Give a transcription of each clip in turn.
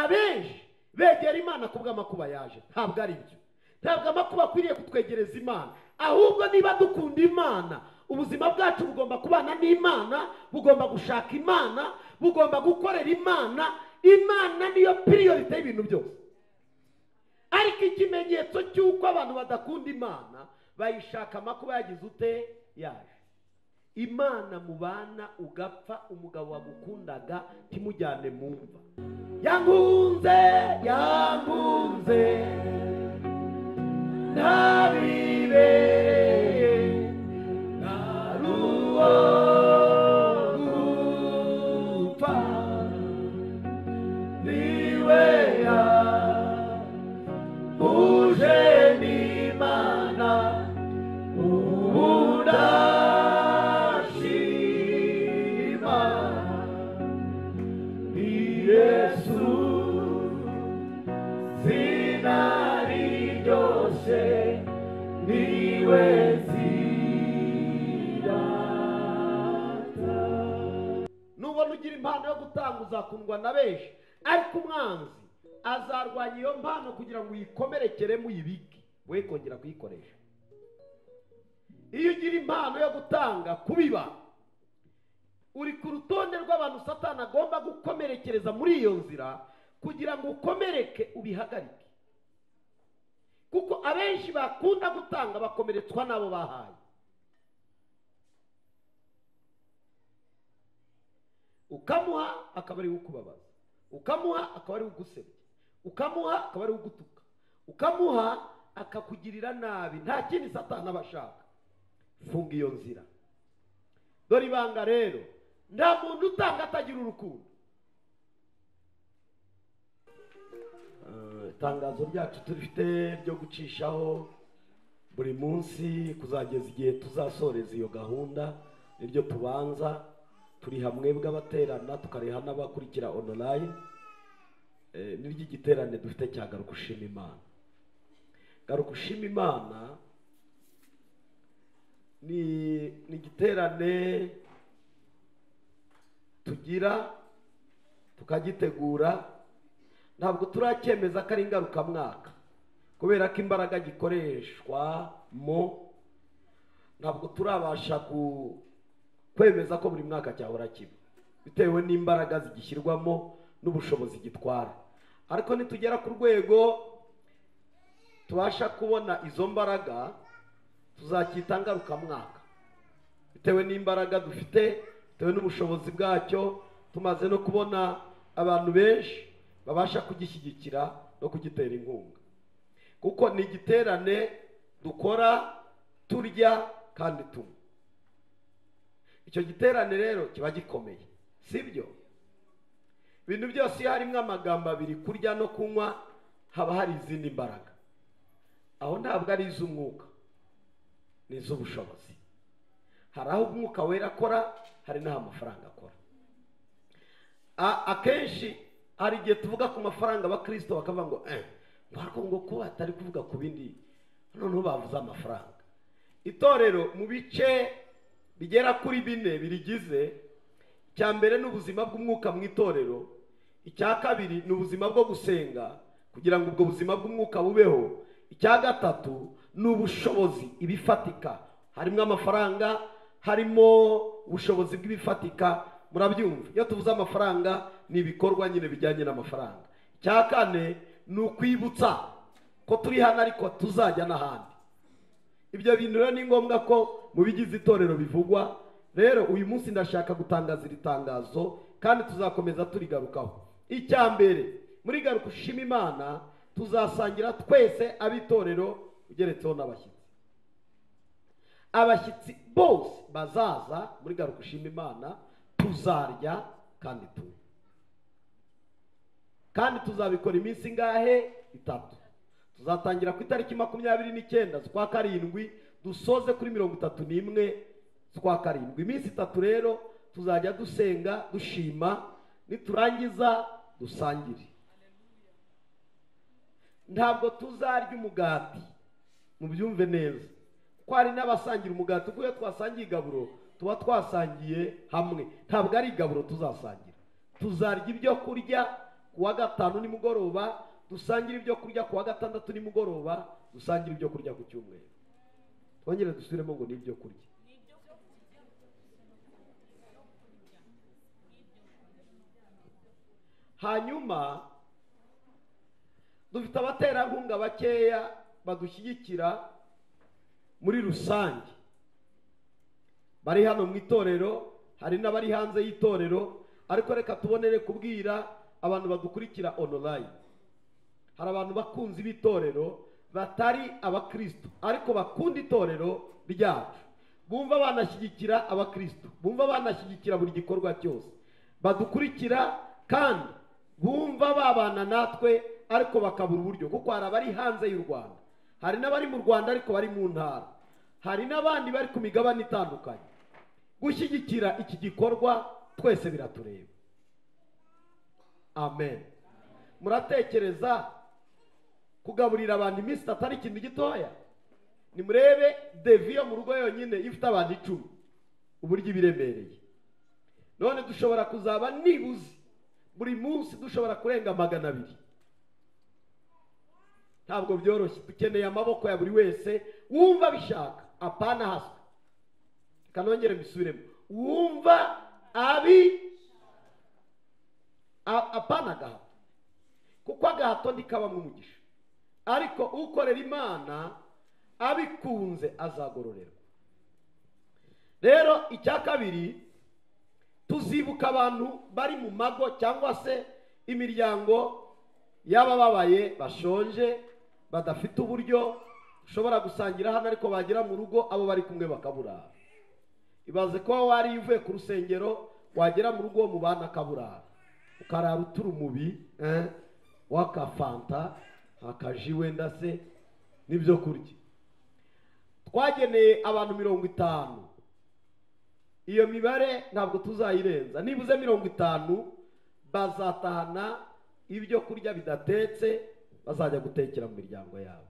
Abenshi begera Imana kubw'amakuba yaje. Ntabwo ari byo. Ntabwo amakuba akwiriye kutwegereza Imana, ahubwo niba dukunda Imana, ubuzima bwacu bugomba kubana n'Imana, bugomba gushaka Imana, bugomba gukorera Imana. Imana niyo priority y'ibintu byose. Ariko ikimenyetso cy'uko abantu badakunda Imana, bayishaka amakuba yagize ute yaje. Imana mubana ugapfa, umugabo wagukundaga ntimujyane mu mva. Yangunze, yangunze ntabibereye, ntaruwo gupfa, niwe yahuje n'Imana, ubu ndashima ni Yesu zina riryoshe, niwe nzirata. Nubona ugira impano yo gutanga uzakundwa na benshi, ariko umwanzi azarwanya iyo mpano kugira ngo uyikomerekeremo uyibike, we kongera kuyikoresha. Iyo ugira impano yo gutanga, kubiba, uri ku rutonde rw'abantu Satani agomba gukomerekereza muri iyo nzira kugira ngo ukomereke ubihagarike. Kuko abenshi bakunda gutanga bakomeretswa n'abo bahaye. Ukamuha akaba ari ukubabaza, ukamuha akaba ari ugusebya, ukamuha akaba ari ugutuka, ukamuha akakugirira nabi. Nta kindi Satani aba ashaka. Funga iyo nzira. Dore ibanga rero, nta muntu utanga atagira urukundo. Itangazo ryacu turifite ryo gucishaho buri munsi kuzageza igihe tuzasoreza iyo gahunda, niryo tubanza. Turi hamwe bw'abaterana, tukareha n'abakurikira online. Niryo igiterane dufite cya Garuka Ushima Imana. Garuka Ushima Imana ni igiterane tugira tukagitegura. Ntabwo turacyemeza ko ari ingarukamwaka kubera ko imbaraga gikoreshwa mo, ntabwo turabasha kwemeza ko buri mwaka cyahora kiba, bitewe n'imbaraga zigishyirwamo n'ubushobozi gitwara. Ariko nitugera ku rwego tubasha kubona izo mbaraga, tuzacyita ngarukamwaka, bitewe n'imbaraga dufite, bitewe n'ubushobozi bwacyo. Tumaze no kubona abantu benshi babasha kugishyigikira no kugitera inkunga, kuko ni igiterane dukora turya kandi tunywa. Icyo giterane rero kiba gikomeye, sibyo? Ibintu byose iyo harimo amagambo abiri, kurya no kunywa, haba hari izindi mbaraga. Aho ntabwo ari iz'umwuka, ni iz'ubushobozi. Hari aho umwuka wera akora, hari n'aho amafaranga akora. Akenshi hari igihe tuvuga ku mafaranga, abakristo bakavuga ngo ariko ngo ko batari kuvuga ku bindi, noneho bavuze amafaranga. Itorero mu bice bigera kuri bine birigize, icya mbere ni ubuzima bw'umwuka mu itorero, icya kabiri ni ubuzima bwo gusenga kugira ngo ubwo buzima bw'umwuka bubeho, icya gatatu ni ubushobozi ibifatika, harimo amafaranga, harimo ubushobozi bw'ibifatika. Murabyumva, iyo tuvuze amafaranga ni ibikorwa nyine bijyanye n'amafaranga. Icya kane ni ukwibutsa ko turi hano ariko tuzajya n'ahandi. Ibyo bintu rero ni ngombwa ko mu bigize itorero bivugwa. Rero uyu munsi ndashaka gutangaza iri tangazo kandi tuzakomeza turigarukaho. Icya mbere, muri Garuka Ushima Imana tuzasangira twese ab'itorero, ugeretseho n'abashyitsi. Abashyitsi bose bazaza muri Garuka Ushima Imana, tuzarya kandi tunywa, kandi tuzabikora iminsi ingahe? Itatu. Tuzatangira ku itariki 29 z'ukwa karindwi, dusoze kuri 31 z'ukwa karindwi. Iminsi itatu rero tuzajya dusenga dushima, niturangiza dusangire. Ntabwo tuzarya umugati, mubyumve neza, ko hari n'abasangira umugati, kuko iyo twasangiye igaburo tuba twasangiye hamwe. Ntabwo ari igaburo tuzasangira, tuzarya ibyo kurya ku wa gatanu nimugoroba dusangire ibyo kurya, ku wa gatandatu nimugoroba dusangire ibyo kurya, ku cyumweru twongere dusubiremo ngo ni ibyo kurya. Hanyuma dufite abaterankunga bakeya badushyigikira muri rusange, bari hano mu itorero, hari n'abari hanze y'itorero, ariko reka tubonere kubwira abantu badukurikira online. Hari abantu bakunzi b'itorero batari abakristo ariko bakunda itorero ryacu, bumva banashyigikira abakristo, bumva banashyigikira buri gikorwa cyose, badukurikira kandi bumva babana natwe ariko bakabura uburyo, kuko hari abari hanze y'u Rwanda, hari n'abari mu Rwanda ariko bari mu ntara, hari n'abandi bari ku migabane itandukanye. Gushyigikira iki gikorwa twese biratureba. Amen. Muratekereza kugaburira abantu iminsi itatu ari ikintu gitoya? Nimurebe devi yo mu rugo yonyine ifite abantu 10 uburyo ibiremereye. None dushobora kuzaba nibuze buri munsi dushobora kurenga 200. Ntabwo byoroshye, dukeneye amaboko ya buri wese wumva bishaka, apana haswe. Kanongere mbisubiremo, wumva abi apana gahato, kuko agahato ndikabamwe umugisha, ariko ukorera Imana abikunze azagororerwa. Rero icya kabiri, tuzibuka abantu bari mu mago cyangwa se imiryango y'abababaye bashonje badafite uburyo ushobora gusangira hano, ariko bagera mu rugo abo bari kumwe bakaburara. Ibaze ko wari uvuye ku rusengero wagera mu rugo mu bana kaburara, ukarara uturumubi wakafanta akaji wenda se nibyo kurya. Twageneye abantu 50. Iyo mibare ntabwo tuzayirenza, nibuze 50 bazatahana ibyo kurya bidatetse, bazajya gutekera mu miryango yabo.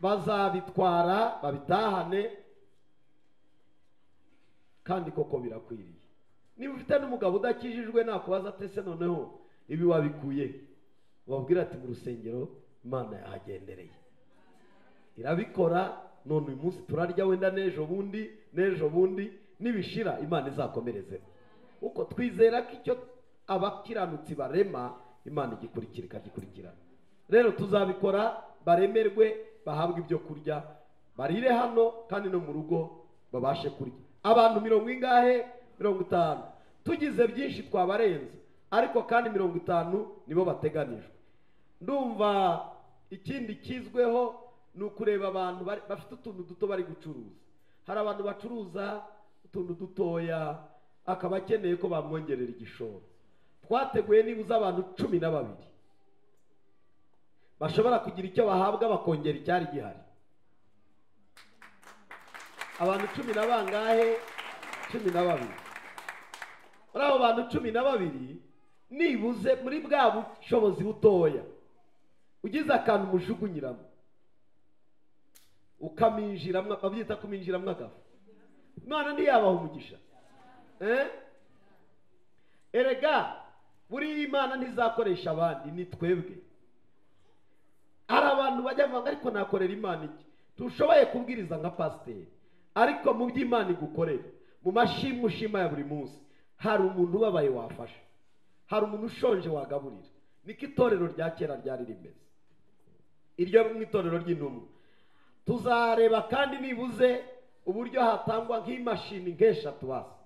Bazabitwara babitahane, kandi koko birakwiriye. Niba ufite n'umugabo udakijijwe nakubaza atese noneho ibi wabikuye, wabwira ati mu rusengero Imana yahagendereye irabikora, none uyu munsi turarya wenda n'ejo bundi n'ejo bundi nibishira Imana izakomereze. Uko twizera ko icyo abakiranutsi barema Imana igikurikira ikagikurikirana. Rero tuzabikora baremerwe, bahabwe ibyo kurya, barire hano kandi no mu rugo babashe kurya. Abantu 50. Tugize byinshi twabarenze, ariko kandi 50 nibo bateganijwe. Ndumva ikindi kizweho ni ukureba abantu bafite utuntu duto bari gucuruza. Hari abantu bacuruza utuntu dutoya akaba akeneye ko bamwongerera igishoro. Twateguye nibuze abantu 12 bashobora kugira icyo bahabwa bakongera icyari gihari. Abantu 10 na bangahe? 12. Muri abo bantu 12 nibuze muri bwa bushobozi butoya ugize akantu umujugunyiramo ukaminjiramo, babyita kuminjiramo agafu, Imana ntiyabaha umugisha. Erega buri Imana ntizakoresha abandi, ni twebwe. Hari abantu bajya bavuga ariko nakorera Imana iki? Tushoboye kubwiriza nka pasiteri, ariko mu by'Imana igukorera mu mashimwe ushima ya buri munsi, hari umuntu ubabaye wafasha, hari umuntu ushonje wagaburira. Niko itorero rya kera ryari rimeze, iryo mu itorero ry'intumwa. Tuzareba kandi nibuze uburyo hatangwa nk'imashini nk'eshatu basi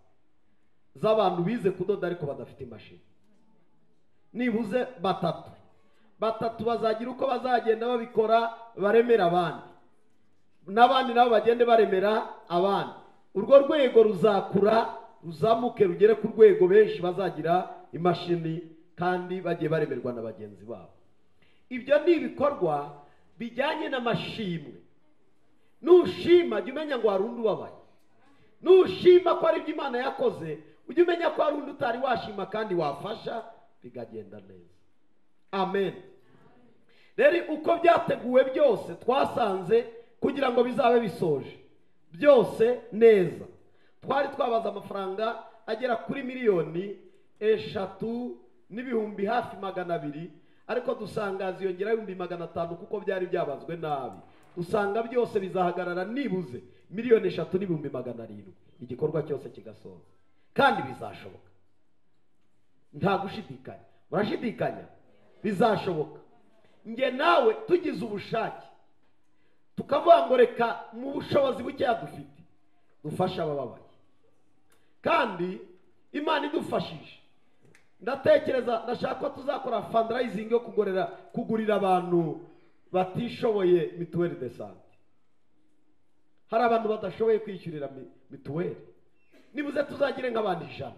z'abantu bize kudoda ariko badafite imashini. Nibuze batatu bazagira uko bazagenda babikora, baremera abandi, n'abandi nabo bagende baremera abandi. Urwo rwego ruzakura ruzamuke rugere ku rwego benshi bazagira imashini kandi bagiye baremerwa na bagenzi babo. Ibyo ni ibikorwa bijyanye n'amashimwe. Nushima jya umenya ngo hari undi ubabaye. Nushima ko ari ibyo Imana yakoze, ujye umenya ko hari undi utari washima kandi wafasha bikagenda neza. Amen. Rero uko byateguwe byose twasanze kugira ngo bizabe bisoje byose neza, Twari twabaza amafaranga agera kuri 3,200,000 hafi 200, ariko dusanga ziyongera 500,000 kuko byari byabazwe nabi. Usanga byose bizahagarara nibuze 3,700,000, igikorwa cyose kigasoza. Kandi bizashoboka, nta gushidikanya. Murashidikanya? Bizashoboka. Nge nawe tugize ubushake tukavuga ngo reka mu bushobozi bukeya dufite dufashe abababaye, kandi Imana idufashije. Ndatekereza ndashaka ko tuzakora fundraising yo kugurira abantu batishoboye mituweli de sante. Hari abantu badashoboye kwishyurira mituweli, nibuze tuzagire nk'abantu 100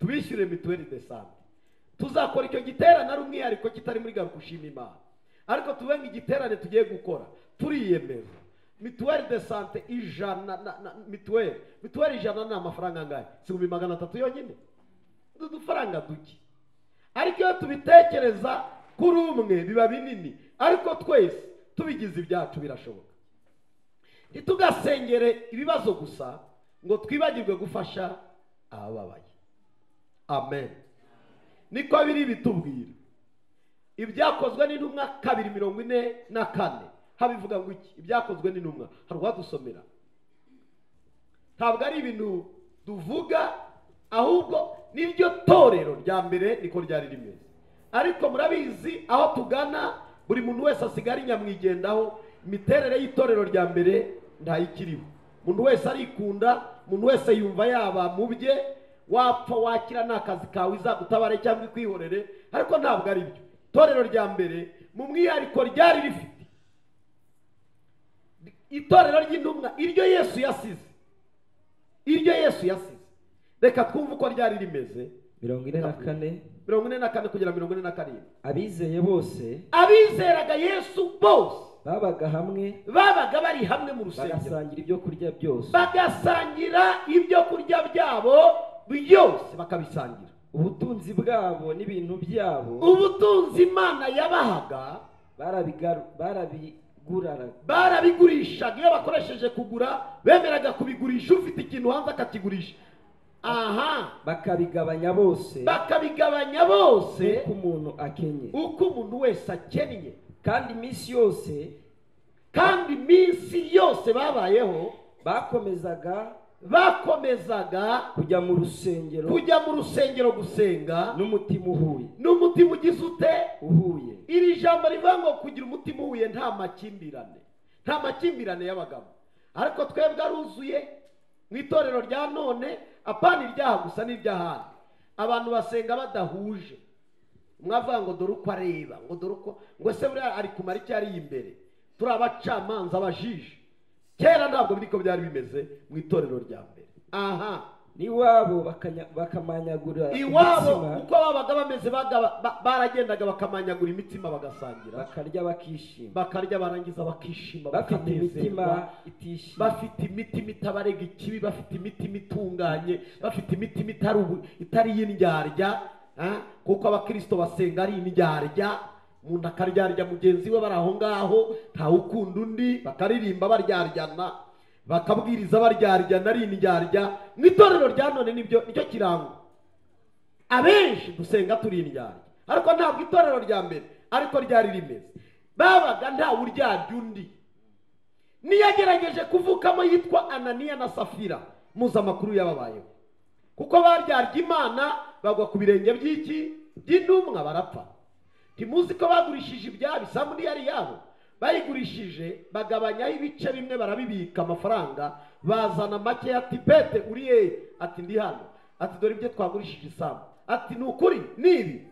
tubishyure mituweli de sante. Tuzakora icyo giterane ari umwihariko kitari muri Garuka Ushima Imana, ariko tuve igiterane tugiye gukora turiyemeza mituweli de sante 100 na mituweli 100 ni amafaranga angahe? Si 300,000 yonyine, udufaranga duke. Ariko iyo tubitekereza kuri umwe biba binini, ariko twese tubigize ibyacu birashoboka. Ntitugasengere ibibazo gusa ngo twibagirwe gufasha abababaye. Amen. Niko biri bitubwira ibyakozwe n'intumwa 2:44 habivuga ngo iki? Ibyakozwe n'intumwa, hari uwadusomera. Ntabwo ari ibintu duvuga, ahubwo niryo torero rya mbere niko ryari rimeze. Ariko murabizi aho tugana buri muntu wese asigara inyamwigendaho. Imiterere y'itorero rya mbere ntayikiriho. Umuntu wese arikunda, umuntu wese yumva yaba mu bye, wapfa wakira n'akazi kawe izagutabare cyangwa ikwihorere, ariko ntabwo ari byo. Itorero rya mbere mu mwihariko ryari rifite itorero ry'intumwa, iryo Yesu yasize, iryo Yesu yasize. Reka twumve uko ryari rimeze. 44 44 kugera 47. Abizeye bose, abizeraga Yesu bose babaga hamwe, babaga bari hamwe mu rusengero, bagasangira ibyo kurya byose, bagasangira ibyo kurya byabo byose, bakabisangira. Ubutunzi bwabo n'ibintu byabo, ubutunzi Imana yabahaga barabigurishaga. Iyo bakoresheje kugura bemeraga kubigurisha, ufite ikintu hanze akakigurisha. Aha, bakabigabanya bose, bakabigabanya bose uko umuntu akenye, uko umuntu wese akennye. Kandi iminsi yose, kandi iminsi yose babayeho bakomezaga kujya mu rusengero, kujya mu rusengero gusenga n'umutima uhuye, n'umutima ugize ute? Uhuye. Iri jambo rivuga ngo kugira umutima uhuye nta makimbirane, nta makimbirane y'abagabo. Ariko twebwe aruzuye mu itorero rya none, apana iryaha gusa n'iry'ahandi. Abantu basenga badahuje. Mwavuga ngo dore uko areba, ngo dore uko, ngo se buriya ari kumara icyo ari imbere. Turi abacamanza abajije. Kera ntabwo biriko byari bimeze mu itorero rya mbere. Aha, niwabo bakamanyagura iwabo, uko babaga bameze baragendaga bakamanyagura imitima bagasangira, bakarya bakishima, bakarya barangiza bakishima, bafite imitima itishimye, bafite imitima itabarega ikibi, bafite imitima itunganye, bafite imitima itari y'indyarya. Kuko abakristo basenga ari indyarya, umuntu akaryarya mugenzi we bari aho ngaho, ntawukunda undi, bakaririmba baryaryana, bakabwiriza baryaryana ari indyarya. Mu itorero rya none nibyo nicyo kirango. Abenshi dusenga turi indyarya, ariko ntabwo itorero rya mbere ariko ryari rimeze. Babaga nta uryarya undi. Niyagerageje kuvukamo yitwa Ananiya na Safira, muzi amakuru yababayeho, kuko baryarya Imana bagwa ku birenge by'iki by'intumwa barapfa. Ntimuzi ko bagurishije ibyabo, isambu yari yabo, bayigurishije bagabanyaho ibice bimwe barabibika amafaranga, bazana make. Ati Pete uri he? Ati ndi hano. Ati dore ibyo twagurishije isambu. Ati ni ukuri nibi?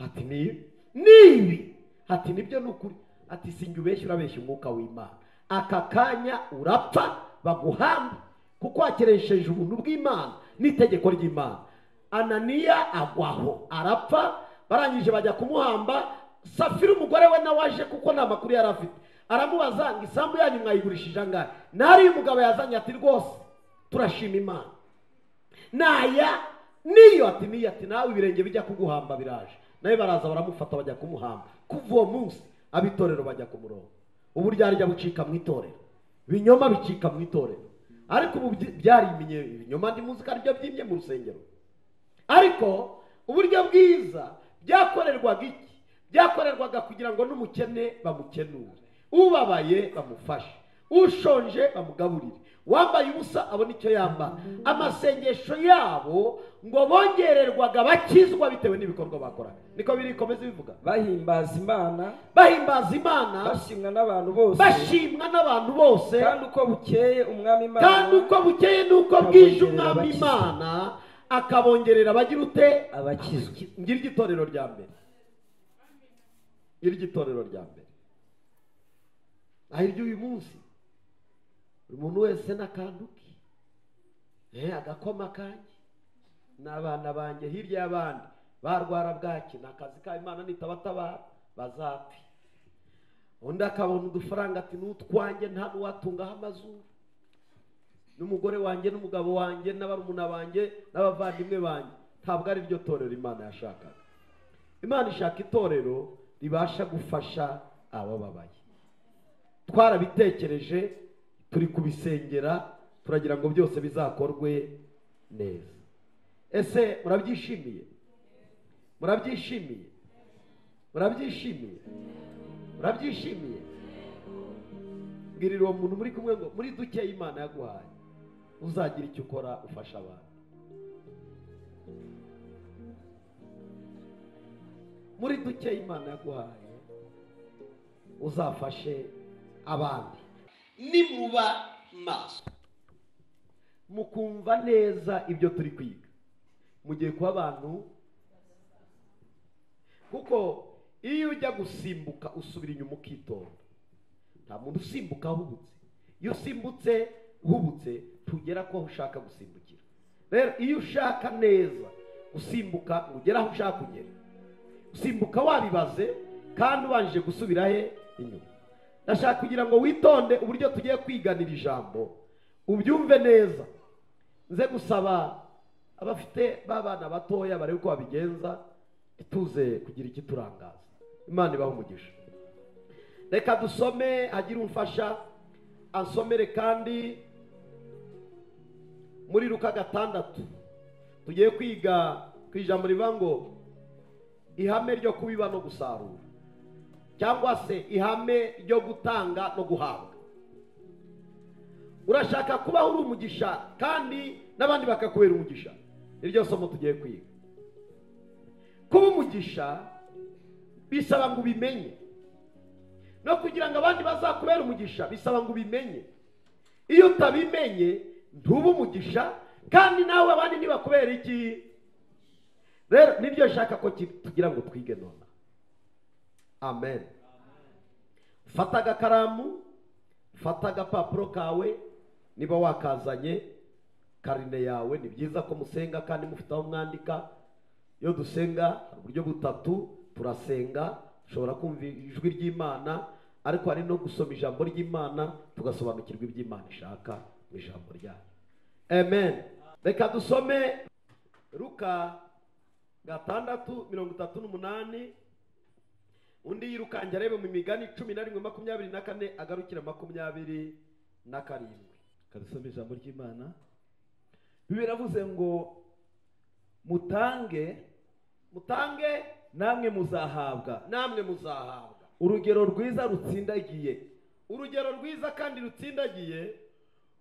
Ati nibi nibi. Ati nibyo ni ukuri. Ati sinjye ubeshya, urabeshya umwuka w'Imana. Aka kanya urapfa baguhamba kuko wakeresheje ubuntu bw'Imana n'itegeko ry'Imana. Ananiya agwaho arapfa, barangije bajya kumuhamba. Safira umugore we nawe aje, kuko nta makuru yari afite, aramubaza ngo isambu yanyu mwayigurishije angahe? Nari umugabo yazanye ati rwose turashima Imana, naya niyo. Ati niyo. Ati nawe ibirenge bijya kuguhamba biraje. Nawe baraza baramufata bajya kumuhamba. Kuva uwo munsi abitorero bajya ku murongo. Uburyarya bucika mu itorero, ibinyoma bicika mu itorero. Ariko ubu byari ibinyoma ndi muzi ko aribyo byimye mu rusengero. Ariko uburyo bwiza byakorerwaga iki? Byakorerwaga kugira ngo n'umukene bamukenure, ubabaye bamufashe, ushonje bamugaburire, wambaye ubusa abone icyo yambara. Amasengesho yabo ngo bongererwaga bakizwa bitewe n'ibikorwa bakoraga. Niko biri, komeza bivuga. Bahimbaza Imana, bahimbaza Imana, bashimwa n'abantu bose, bashimwa n'abantu bose. Kandi uko bukeye umwami Imana, kandi uko bukeye nuko bwije umwami Imana akabongerera bagira ute? Abakizwa. Ngira igitorero rya mbere, ngira igitorero rya mbere. Aho iryo uyu munsi umuntu wese n'akantu ke, agakoma kanjye n'abana banjye hirya y'abandi barwara bwaki, ni akazi ka Imana nitabatabara bazapfa. Undi akabona udufaranga ati n'utwanjye nta n'uwatungaho amazuru, n'umugore wanjye n'umugabo wanjye n'abarumuna banjye n'abavandimwe banjye. Ntabwo ari ryo torero Imana yashakaga. Imana ishaka itorero ribasha gufasha abababaye. Twarabitekereje, turi kubisengera, turagira ngo byose bizakorwe neza. Ese murabyishimiye? Murabyishimiye? Murabyishimiye? Murabyishimiye? Mbwirira uwo muntu muri kumwe ngo muri duke Imana yaguhaye uzagira icyo ukora ufasha abantu. Muri duke Imana yaguhaye uzafashe abandi. Nimuba maso mukumva neza ibyo turi kwiga, mugiye kuba abantu. Kuko iyo ujya gusimbuka usubira inyuma ukitonda. Nta muntu usimbuka ahubutse. Iyo usimbutse uhubutse tugera ko ushaka gusimbukira. Rero iyo ushaka neza gusimbuka ugera aho ushaka kugera. Usimbuka wabibaze kandi ubanje gusubira he inyuma. Ndashaka kugira ngo witonde uburyo tugiye kwiganira ijambo, ubyumve neza. Nze gusaba abafite babana batoya barebe uko babigenza, ituze kugira ikiturangaza. Imana ibahe umugisha. Reka dusome, hagire umfasha ansomere kandi muri Luka 6. Tugiye kwiga ku ijambo rivuga ngo ihame ryo kubiba no gusarura, cyangwa se ihame ryo gutanga no guhabwa. Urashaka kubaho uri umugisha kandi n'abandi bakakubera umugisha. Iryo somo tugiye kwiga. Kuba umugisha bisaba ngo ubimenye, no kugira ngo abandi bazakubera umugisha bisaba ngo ubimenye. Iyo utabimenye ntuba umugisha, kandi nawe abandi ntibakubera iki. Rero nibyo nshaka ko tugira ngo twige none. Amen. Fata agakaramu, fata agapapuro kawe, niba wakazanye karine yawe. Ni byiza ko musenga kandi mufite aho mwandika. Iyo dusenga uburyo butatu turasenga, ushobora kumva ijwi ry'Imana, ariko hari no gusoma ijambo ry'Imana tugasobanukirwa iby'Imana ishaka mu ijambo ryayo. Amen. Reka dusome Luka 6:38. Undi yirukange arebe mu migani 11:24 agarukira 27. Kadusome ijambo ry'Imana. Bibiliya iravuze ngo mutange, mutange namwe muzahabwa, namwe muzahabwa. Urugero rwiza rutsindagiye, urugero rwiza kandi rutsindagiye,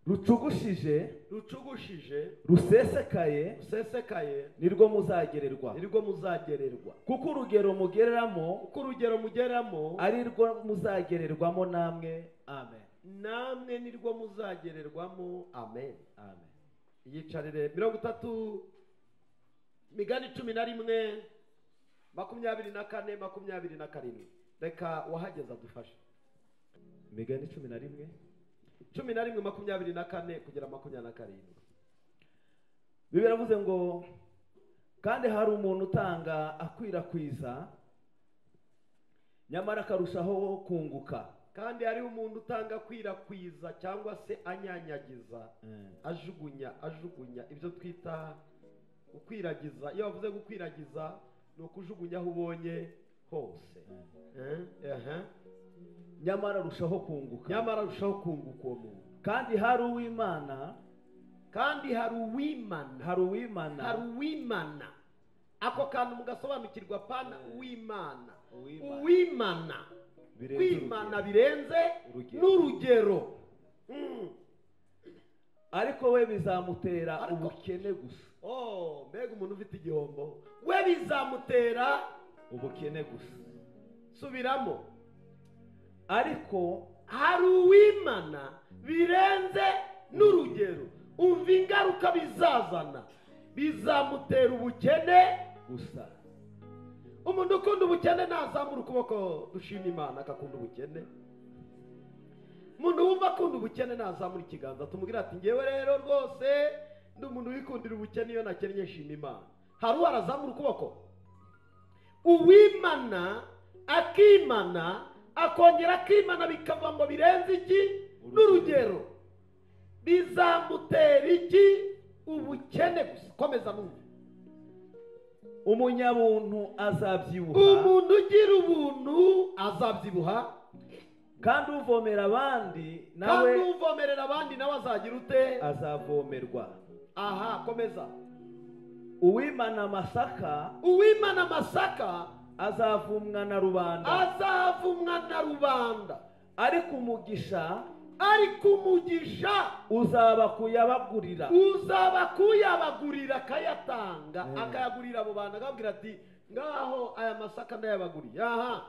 rucugushije, rucugushije, rusesekaye, rusesekaye, nirwo muzagererwa, nirwo muzagererwa. Kuko urugero mugereramo, kuko urugero mugeramo ari rwo muzagererwamo namwe. Amen. Namwe nirwo muzagererwamo. Amen. Amen. Yicarire. 30 migani 11 24 27. Reka wahageza dufashe. Migani 11 11 24 kugera 27. Bibiliya iravuze ngo kandi hari umuntu utanga akwirakwiza nyamara akarushaho kunguka. Kandi hari umuntu utanga akwirakwiza cyangwa se anyanyagiza, ajugunya, ajugunya, ibyo twita gukwiragiza. Iyo bavuze gukwiragiza ni ukujugunya aho ubonye hose. Nyamara arushaho kunguka, nyamara arushaho kunguka uwo muntu. Kandi hari uwimana, kandi hari uwimana, hari uwimana, hari uwimana. Ako kantu mugasobanukirwa, pana uwimana, uwimana, kwimana birenze n'urugero. Ariko we bizamutera ubukene gusa. Oh, mbega umuntu ufite igihombo, we bizamutera ubukene gusa. Subiramo. Ariko hari uwimana birenze n'urugero, umva ingaruka bizazana, bizamutera ubukene gusa. Umuntu ukunda ubukene nazamura ukuboko dushima Imana akakunda ubukene. Umuntu wumva akunda ubukene nazamura ikiganza tumubwira ati ngewe rero rwose ndi umuntu wikundira ubukene, iyo nakennye nshima Imana. Hari uwarazamura ukuboko? Uwimana akimana akongera akimana bikava ngo birenze iki n'urugero, bizamutera iki? Ubukene gusa. Komeza numve. Umunyabuntu azabyibuha, umuntu ugira ubuntu azabyibuha, kandi uvomera abandi nawe, kandi uvomerera abandi nawe azagira ute? Azavomerwa. Aha, komeza. Uwimana amasaka, uwimana amasaka azavumwa na rubanda, azavumwa na rubanda. Ariko umugisha, ariko umugisha uzaba kuyabagurira, uzaba kuyabagurira, akayatanga, akayagurira abo bantu, akababwira ati ngaho aya masaka ndayabaguriye. Aha.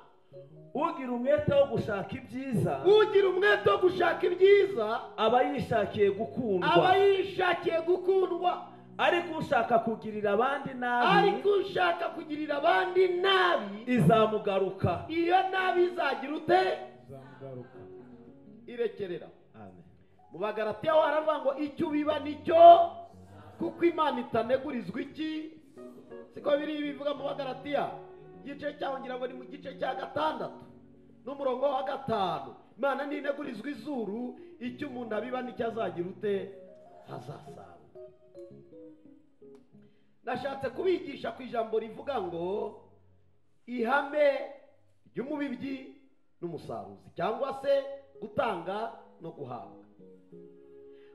Ugira umwete wo gushaka ibyiza, ugira umwete wo gushaka ibyiza aba yishakiye gukundwa, aba yishakiye gukundwa. Ariko ushaka kugirira abandi nabi, ariko ushaka kugirira abandi nabi izamugaruka. Iyo nabi izagira ute? Izamugaruka. Irekerera. Amen. Mu Bagalatiya ho haravuga ngo icyo ubiba nicyo, kuko Imana itanegurizwa iki? Siko biri bivuga mu Bagalatiya igice cyaho, ngira ngo ni mu gice cya 6 n'umurongo wa 5. Imana ntinegurizwa izuru, icyo umuntu abiba nicyo azagira ute? Azasarura. Nashatse kubigisha ku ijambo rivuga ngo ihame ry'umubibyi n'umusaruzi, cyangwa se gutanga no guhabwa.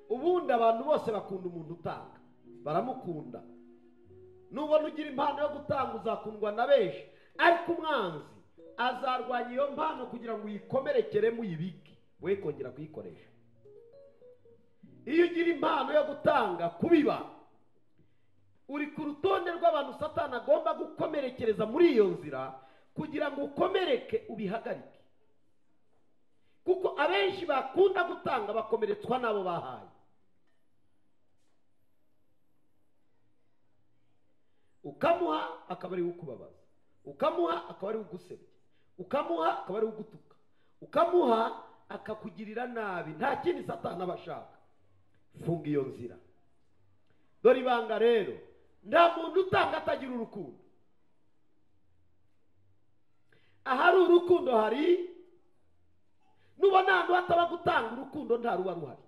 Ubundi abantu bose bakunda umuntu utanga, baramukunda. Nubona ugira impano yo gutanga uzakundwa na benshi, ariko umwanzi azarwanya iyo mpano kugira ngo uyikomerekeremo uyibike, we kongera kuyikoresha. Iyo ugira impano yo gutanga, kubiba, uri ku rutonde rw'abantu Satani agomba gukomerekereza muri iyo nzira kugira ngo ukomereke ubihagarike. Kuko abenshi bakunda gutanga bakomeretswa n'abo bahaye. Ukamuha akaba ari ukubabaza, ukamuha akaba ari ugusebya, ukamuha akaba ari ugutuka, ukamuha akakugirira nabi. Nta kindi Satani aba ashaka. Funga iyo nzira. Dore ibanga rero, nta muntu utanga atagira urukundo. Ahari urukundo hari, nubona ahantu hataba gutanga urukundo nta ruba ruhari.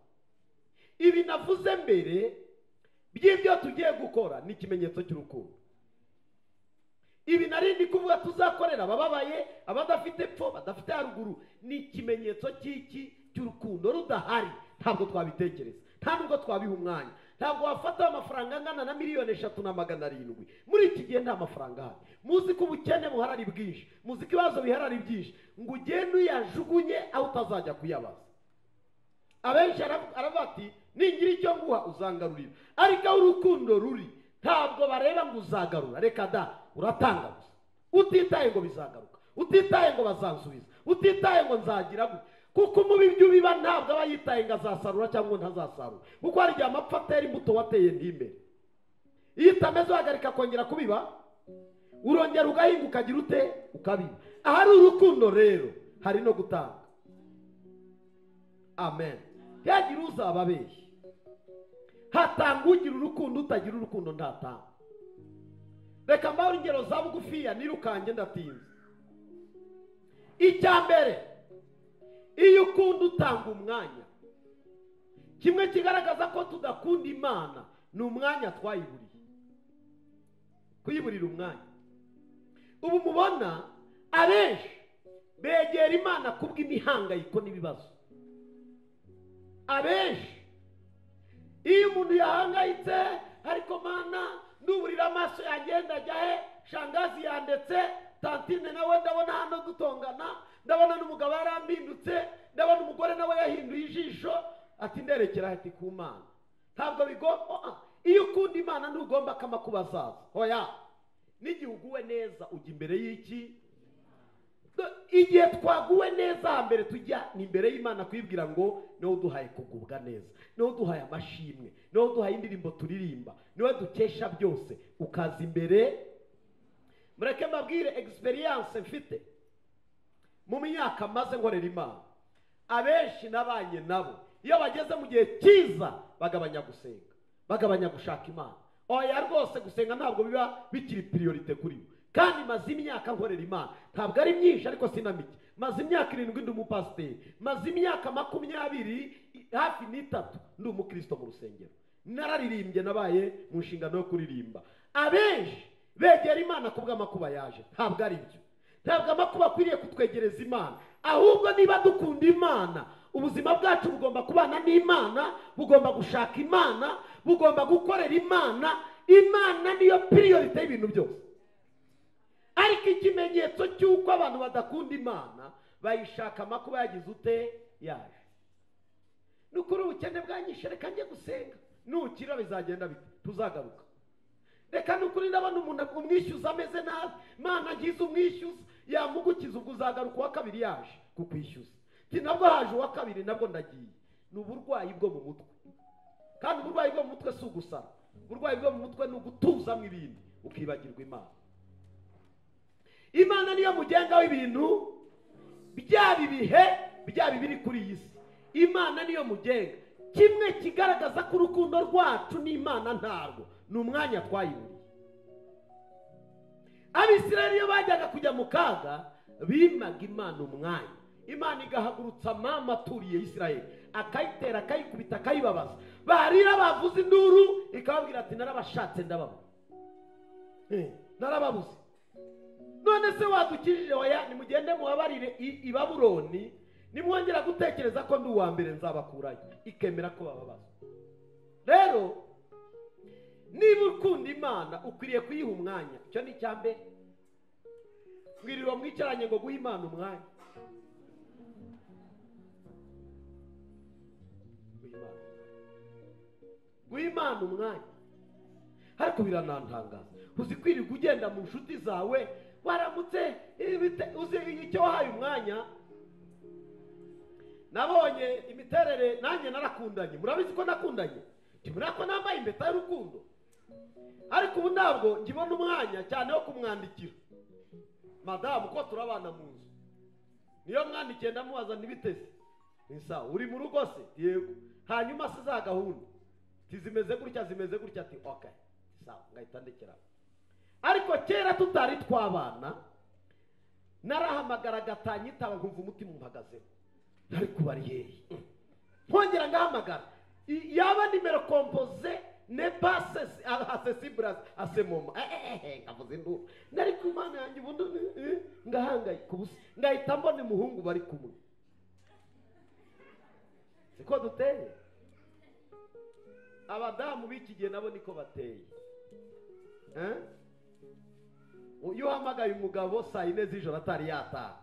Ibi navuze mbere by'ibyo tugiye gukora ni ikimenyetso cy'urukundo. Ibi narindi kuvuga tuzakorera abababaye, abadafite epfo, badafite haruguru, ni ikimenyetso cy'iki? Cy'urukundo. Rudahari ntabwo twabitekereza, nta nubwo twabiha umwanya. Ntabwo wafata amafaranga angana na 3,700,000 muri iki gihe, nta mafaranga ahari. Muzi ko ubukene buhari ari bwinshi, muzi ko ibibazo bihari ari byinshi, ngo ugende uyajugunye aho utazajya kuyabaza. Abenshi aravuga ati ningira icyo nguha uzangarurira, ariko aho urukundo ruri ntabwo bareba ngo uzagarura. Reka da, uratanga gusa, utitaye ngo bizagaruka, utitaye ngo bazansubiza, utitaye ngo nzagira gute. Kuko umubibyi ubiba ntabwo aba yitaye ngo azasarura cyangwa ntazasarura, kuko hari igihe amapfa atera imbuto wateye ntimere. Iyo itameze uhagarika kongera kubiba, urongera ugahinga ukagira ute? Ukabiba. Ahari urukundo rero hari no gutanga. Amen. Ntihagire uzababeshya. Hatanga ugira urukundo, utagira urukundo ntatanga. Reka mbahe ingero za bugufiya, nirukange ndatinze. Icya mbere, iyo ukunda utanga umwanya. Kimwe kigaragaza ko tudakunda Imana ni umwanya twayiburiye, kuyiburira umwanya. Ubu mubona abenshi begera Imana kubw'imihangayiko n'ibibazo. Abenshi iyo umuntu yahangayitse, ariko Mana nuburira amaso yanjye ndajya he? Shangazi yandetse, tantine nawe ndabona hano dutongana, ndabona n'umugabo yarambindutse, ndabona umugore nawe yahinduye ijisho, ati nderekera ati ku Mana. Ntabwo bigomba. Iyo ukunda Imana ntugomba kamakuba azaza. Oya, n'igihe uguwe neza ujya imbere y'iki? Igihe twaguwe neza hambere tujya ni imbere y'Imana kwibwira ngo niwe uduhaye kugubwa neza, niwe uduhaye amashimwe, niwe uduhaye indirimbo turirimba, niwe dukesha byose, ukaza imbere. Mureke mbabwire experience mfite mu myaka maze nkorera Imana. Abenshi nabanye nabo iyo bageze mu gihe cyiza bagabanya gusenga, bagabanya gushaka Imana. Oya rwose gusenga ntabwo biba bikiri priorite kuri bo. Kandi maze imyaka nkorera Imana, ntabwo ari myinshi ariko sinamike. Maze imyaka 7 ndi umupasiteri, maze imyaka 23 ndi umukristo mu rusengero. Nararirimbye, nabaye mu nshingano yo kuririmba. Abenshi begera Imana kubw'amakuba yaje. Ntabwo ari byo. Ntabwo amakuba akwiriye kutwegereza Imana, ahubwo niba dukunda Imana, ubuzima bwacu bugomba kubana n'Imana, bugomba gushaka Imana, bugomba gukorera Imana. Imana niyo priorite y'ibintu byose. Ariko ikimenyetso cy'uko abantu badakunda Imana, bayishaka amakuba yagize ute yaje. Nukuri ubukene bwanyishe, reka njye gusenga, nukira bizagenda bite? Tuzagaruka. Reka nukuri ndabona umuntu umwishyuza ameze nabi, Mana ngize umwishyuza, yamugukiza, ubwo uzagaruka uwa kabiri yaje kukwishyuza. Ti nabwo haje uwa kabiri, nabwo ndagiye. Ni uburwayi bwo mu mutwe. Kandi uburwayi bwo mu mutwe si ugusara, uburwayi bwo mu mutwe ni ugutuzamo ibindi ukibagirwa Imana. Imana niyo mugenga w'ibintu, byaba ibihe, byaba ibiri kuri iyi si. Imana niyo mugenga. Kimwe kigaragaza ko urukundo rwacu n'Imana ntarwo ni umwanya twayiburiye. Abisirayeli iyo bajyaga kujya mu kaga bimaga Imana umwanya. Imana igahagurutsa mama aturiye Isirayeli, akayitera, akayikubita, akayibabaza. Barira bavuza induru, ikababwira ati narabashatse ndababura, narababuze. None se wadukijije? Oya, nimugende mubabarire i Babuloni, nimwongera gutekereza ko ndi uwa mbere nzabakurayo. Ikemera ko bababaza. Rero niba ukunda Imana ukwiriye kuyiha umwanya. Icyo ni icya mbere. Mwirirwa mwicaranye ngo guha Imana umwanya. Guha Imana umwanya. Ariko biranantangaza, uzi kwirirwa ugenda mu nshuti zawe, waramutse uzi icyo wahaye umwanya. Nabonye imiterere, nanjye narakundanye, murabizi ko nakundanye, ntimurako ko nambaye impeta y'urukundo, ariko ubu ntabwo ngibona umwanya cyane wo kumwandikira madamu, ko turabana mu nzu. Niyo mwandikiye ndamubaza ntibiteze, nsa uri mu rugo se? Yego. Hanyuma se za gahunda tizimeze gutya, zimeze gutya, ati okay sawa, ngahita ndekera. Ariko kera tutari twabana, narahamagaraga atanyitaba, nkumva umutima umpagazeho, ariko bari hehe? Nkongera ngahamagara, yaba nimero composée ne pas accessible à ce moment, nkavuza induru, nari ku Mana yanjye ubundi ngahangayika ubusa, ngahita mbona umuhungu bari kumwe. Siko duteye? Abadamu b'iki gihe nabo niko bateye. Iyo uhamagaye umugabo saa 4 z'ijoro atari yataha,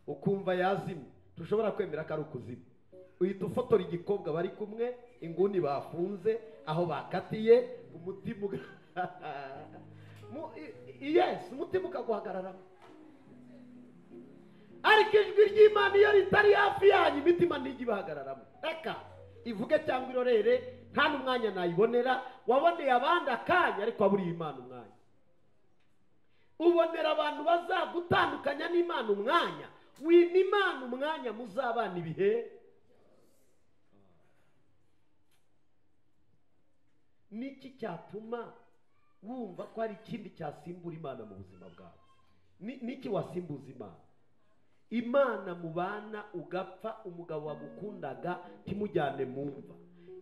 ukumva yazimye, tushobora kwemera ko ari ukuzima. Uhita ufotora igikobwa bari kumwe, inguni bafunze, aho bakatiye, umutima yes, umutima ukaguhagararamo. Ariko ijwi ry'Imana iyo ritari hafi yanyu, imitima ntijya ibahagararamo. Reka ivuge cyangwa irorere, nta n'umwanya nayibonera. Waboneye abandi akanya, ariko waburiye Imana umwanya. Ubonera abantu bazagutandukanya n'Imana umwanya. Wima Imana umwanya, muzabana ibihe. Niki cyatuma wumva ko hari ikindi cyasimbura Imana mu buzima bwawe? Niki wasimbuza Imana? Imana mubana ugapfa, umugabo wagukundaga ntimujyane mu mva.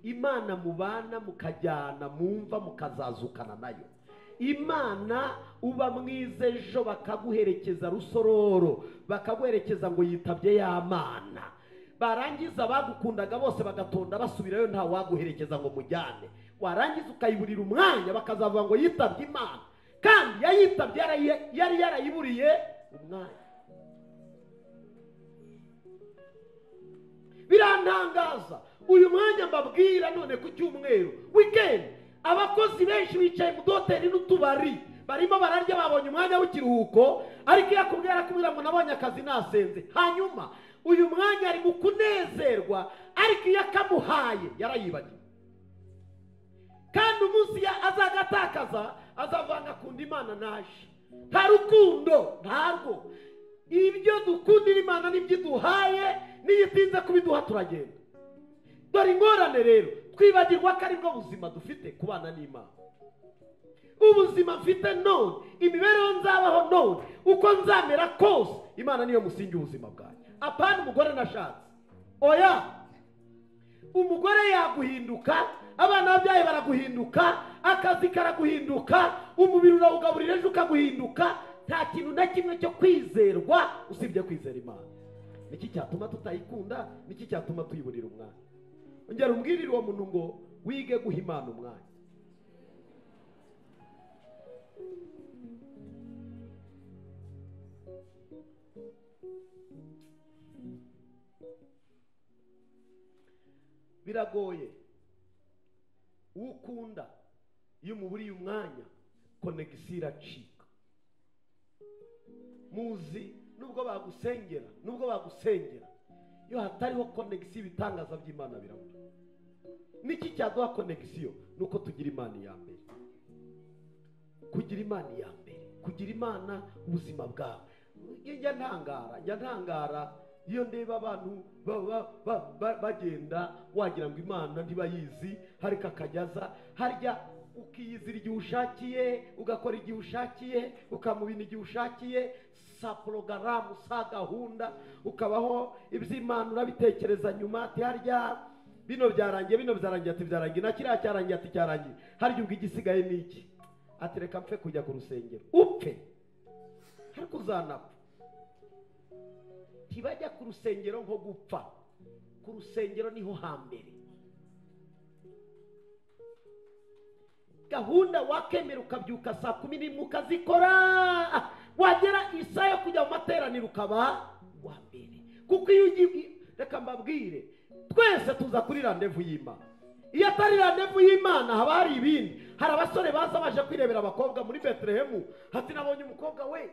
Imana mubana mukajyana mu mva, mukazazukana nayo. Imana uba mwiza ejo bakaguherekeza rusororo, bakaguherekeza ngo yitabye ya Mana. Barangiza bagukundaga bose bagatonda basubirayo, nta waguherekeza ngo mujyane. Warangiza ukayiburira umwanya, bakazavuga ngo yitabye Imana, kandi yayitabye yari yarayiburiye umwanya. Birantangaza uyu mwanya mbabwira none ku cyumweru weekend, abakozi benshi bicaye mu hoteli n'utubari barimo bararya, babonye umwanya w'ikiruhuko, ariko iyo akubwira arakubwira ngo nabonye akazi nasenze. Hanyuma uyu mwanya ari mu kunezerwa, ariko iyo akamuhaye yarayibagiwe. Kandi umunsi azagatakaza azavanga akunda Imana naje. Nta rukundo, ntarwo. Ibyo dukundira Imana n'ibyo iduhaye, n'iyo itinze kubiduha turagenda. Dore ingorane rero, twibagirwa ko aribwo buzima dufite kubana n'Imana. Ubuzima mfite none, imibereho nzabaho none, uko nzamera kose, Imana niyo musingi w'ubuzima bwanjye. Apana umugore nashatse. Oya, umugore yaguhinduka, abana babyaye baraguhinduka, akazi karaguhinduka, umubiri urawugaburira ejo ukaguhinduka. Nta kintu na kimwe cyo kwizerwa usibye kwizera Imana. Niki cyatuma tutayikunda? Niki cyatuma tuyiburira umwanya? Ongera umbwirire uwo muntu ngo wige guha Imana umwanya. Biragoye ukunda iyo umuburiye umwanya, konegisiyo iracika. Muzi nubwo bagusengera, iyo hatariho konegisiyo ibitangaza by'Imana birabura. Niki cyaduha konegisiyo? Nuko tugira Imana iya mbere. Kugira Imana iya mbere, kugira Imana ubuzima bwawe. Njya ntangara iyo ndeba abantu bagenda wagira ngo Imana ntibayizi, harika akajyaza harya ukiyizira igihe ushakiye, ugakora igihe ushakiye, ukamubina igihe ushakiye, sa porogaramu sa gahunda, ukabaho iby'Imana urabitekereza nyuma, ati harya bino byarangiye, bino byarangiye, ati byarangiye, na kiriya cyarangiye, ati cyarangiye, harya ubwo igisigaye ni iki? Ati reka mpfe kujya ku rusengero. Upfe ariko uzanapfa. Ntibajya ku rusengero nko gupfa, ku rusengero niho hambere. Gahunda wakemera ukabyuka saa 11 ukazikora, wagera isaha yo kujya mu materaniro ukaba wa mbere. Kuko iyo ugiye, reka mbabwire, twese tuza kuri randevu y'Imana. Iyo atari randevu y'Imana haba hari ibindi. Hari abasore baza baje kwirebera abakobwa muri Betelehemu, hati nabonye umukobwa we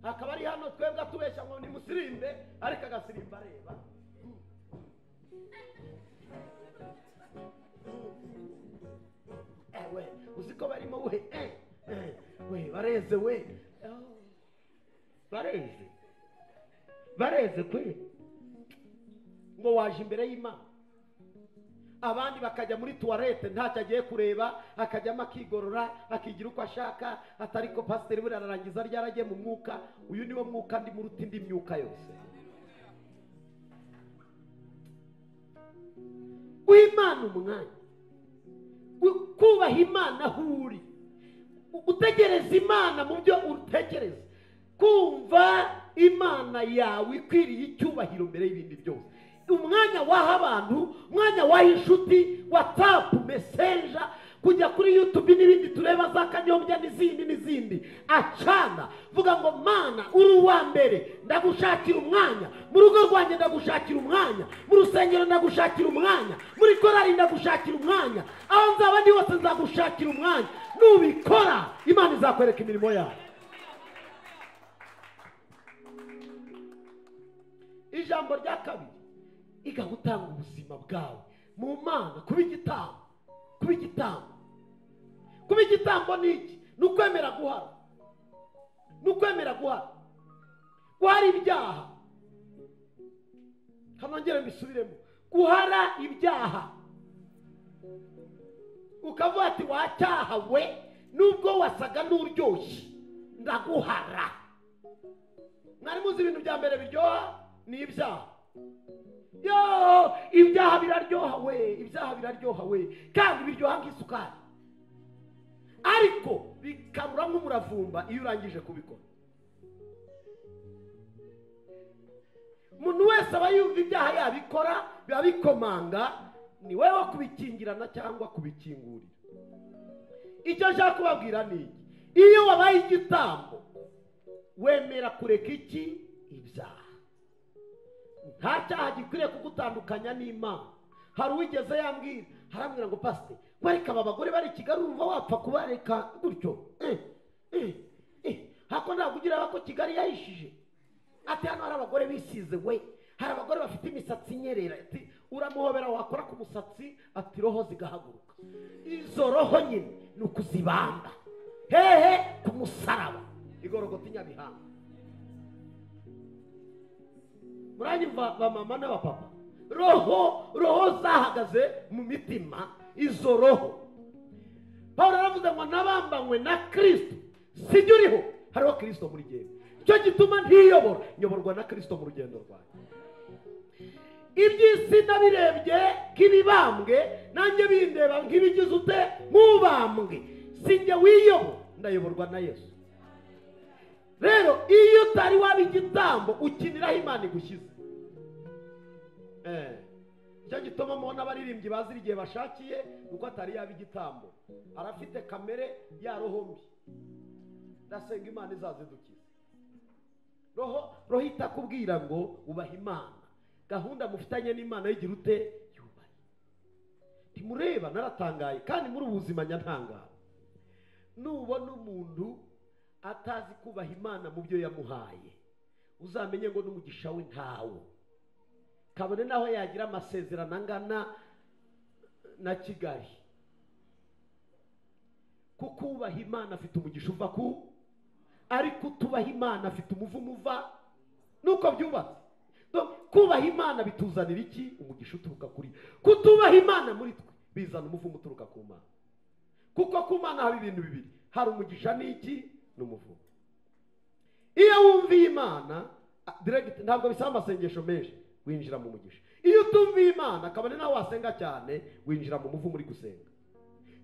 akaba ari hano, twebwe atubeshya ngo ni musirimbe, ariko agasirimba areba. We uzi ko barimo we we bareze we bareze kwe ngo waje imbere y'Imana. Abandi bakajya muri toilette ntacyo agiye kureba, akajyamo akigorora, akigira uko ashaka, atariko pasiteri buriya ararangiza ryaragiye mu mwuka. Uyu niwo mwuka ndi muruta indi myuka yose. Guha umwanya, kubaha Imana aho uri, utegereza Imana mu byo utekereza, kumva Imana yawe ikwiriye icyubahiro mbere y'ibindi byose. Umwanya waha abantu, umwanya waha inshuti, WhatsApp, Messenger, kujya kuri YouTube n'ibindi tureba za kanyombya n'izindi n'izindi. Acana, vuga ngo Mana uri uwa mbere, ndagushakira umwanya, mu rugo rwanjye ndagushakira umwanya, mu rusengero ndagushakira umwanya, muri korali ndagushakira umwanya, aho nzaba ndi hose nzagushakira umwanya. Nubikora Imana izakwereka imirimo yawe. Ijambo rya kabiri, iga gutanga ubuzima bwawe mu Mana, kuba igitambo. Kuba igitambo, kuba igitambo ni iki? Ni ukwemera guhara, ni ukwemera guhara, guhara ibyaha. Kanongere mbisubiremo, guhara ibyaha. Ukavuga ati wacyaha we, nubwo wasaga n'uryoshye ndaguhara. Mwari muzi ibintu bya mbere biryoha ni ibyaha. Yo, ibyaha biraryoha we, ibyaha biraryoha we, kandi biryoha nk'isukari, ariko bikabura nk'umuravumba iyo urangije kubikora. Umuntu wese aba yumva ibyaha yabikora, biba bikomanga, ni wowe wo kubikingirana cyangwa kubikingurira. Icyo nshaka kubabwira ni iki: iyo wabaye igitambo wemera kureka iki? Ibyaha. Nta cyaha gikwiriye kugutandukanya n'Imana. Hari uwigeze yambwira, harambwira ngo pasite, wereka aba bagore bari i Kigali urumva wapfa kubareka gutyo? Hako ntabwo ugira ko Kigali yahishije. Ati hano hari abagore bisize we, hari abagore bafite imisatsi inyerera, ati uramuhobera wakora ku musatsi ati roho zigahaguruka. Izo roho nyine ni ukuzibamba hehe? Ku musaraba igorogota inyabihanga. Muranyumva ba mama n'abapapa? Roho zahagaze mu mitima, izo roho. Pawulo aravuze ngo nabambanywe na Kristo, sijya uriho, hariho Kristo muri jyewe. Icyo gituma ntiyobora, nyoborwa na Kristo mu rugendo rwanjye. Iby'isi nabirebye nk'ibibambwe, nanjye bindeba nk'ibigize ute? Nk'ubambwe. Sinjye wiyobora, ndayoborwa na Yesu. Rero iyo utari waba igitambo ukiniraho Imana igushyize. Icyo gituma mubona abaririmbyi bazira igihe bashakiye, nuko atari yaba igitambo, arafite kamere ya roho mbi. Ndasenga Imana izazidukize. Roho itakubwira ngo ubaha Imana, gahunda mufitanye n'Imana yigira ute? Yubahe. Ntimureba, naratangaye kandi muri ubu buzima nyantangara. Nubona umuntu atazi kubaha Imana mu byo yamuhaye, uzamenye ngo n'umugisha we ntawo. Kabone naho yagira amasezerano angana na Kigali, kuko ubaha Imana afite umugisha uva ku, ariko utubaha Imana afite umuvumo uva. Nuko byubatse. Kubaha Imana bituzanira iki? Umugisha uturuka kuri. Kutubaha Imana muri twe bizana umuvumo uturuka ku Mana. Kuko ku Mana haba ibintu bibiri, hari umugisha n'iki? N'umuvumo. Iyo wumviye Imana direct, ntabwo bisaba amasengesho menshi, winjira mu mugisha. Iyo utumviye Imana, kabone nawe wasenga cyane, winjira mu muvumo uri gusenga.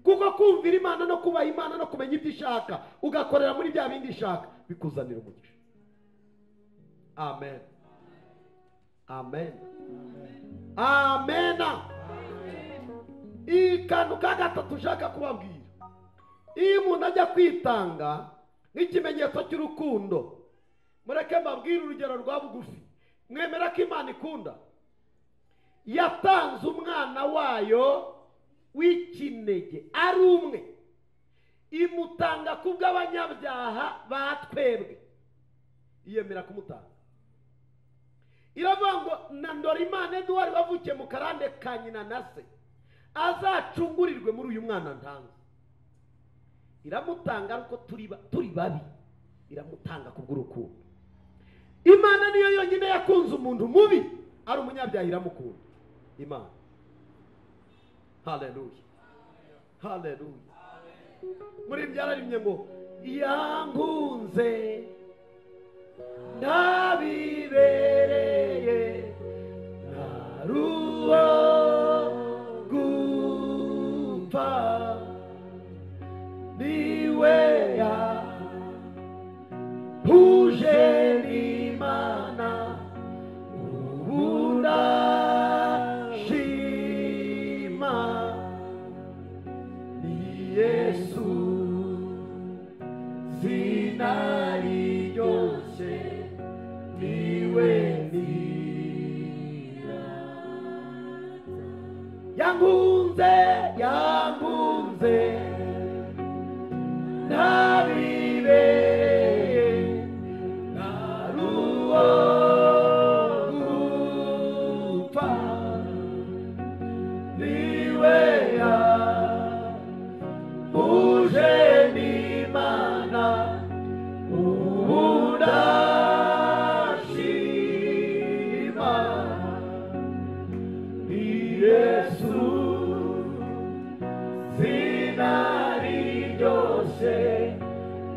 Kuko kumvira Imana no kubaha Imana no kumenya ibyo ishaka, ugakorera muri bya bindi ishaka, bikuzanira umugisha. Amen. Amen. Amen. Ikantu ka gatatu ushaka kubabwira, iyo umuntu ajya kwitanga nk'ikimenyetso cy'urukundo, mureke mbabwire urugero rwa bugufi. Mwemera ko Imana ikunda? Yatanze umwana wayo w'ikinege ari umwe, imutanga kubw'abanyabyaha batwebwe. Iyemera kumutanga. Iravuga ngo na Ndorimana Edouard wavukiye mu karande ka nyina na se azacungurirwe muri uyu mwana ntanze. Iramutanga ariko turi babi, iramutanga kubw'urukundo. Imana niyo yonyine yakunze umuntu mubi, ari umunyabyaha iramukunda. Imana. Haleluya. Haleluya. Muri byararimye ngo yankunze ndabibereye naruwo gupfa, niwe yahuje n'Imana ubu ndashima, ni Yesu zina ryose niwe nira. Yankunze, yankunze ndabibereye naruwo gupfa, niwe yahuje n'Imana ubu ndashima, ni Yesu zina ryose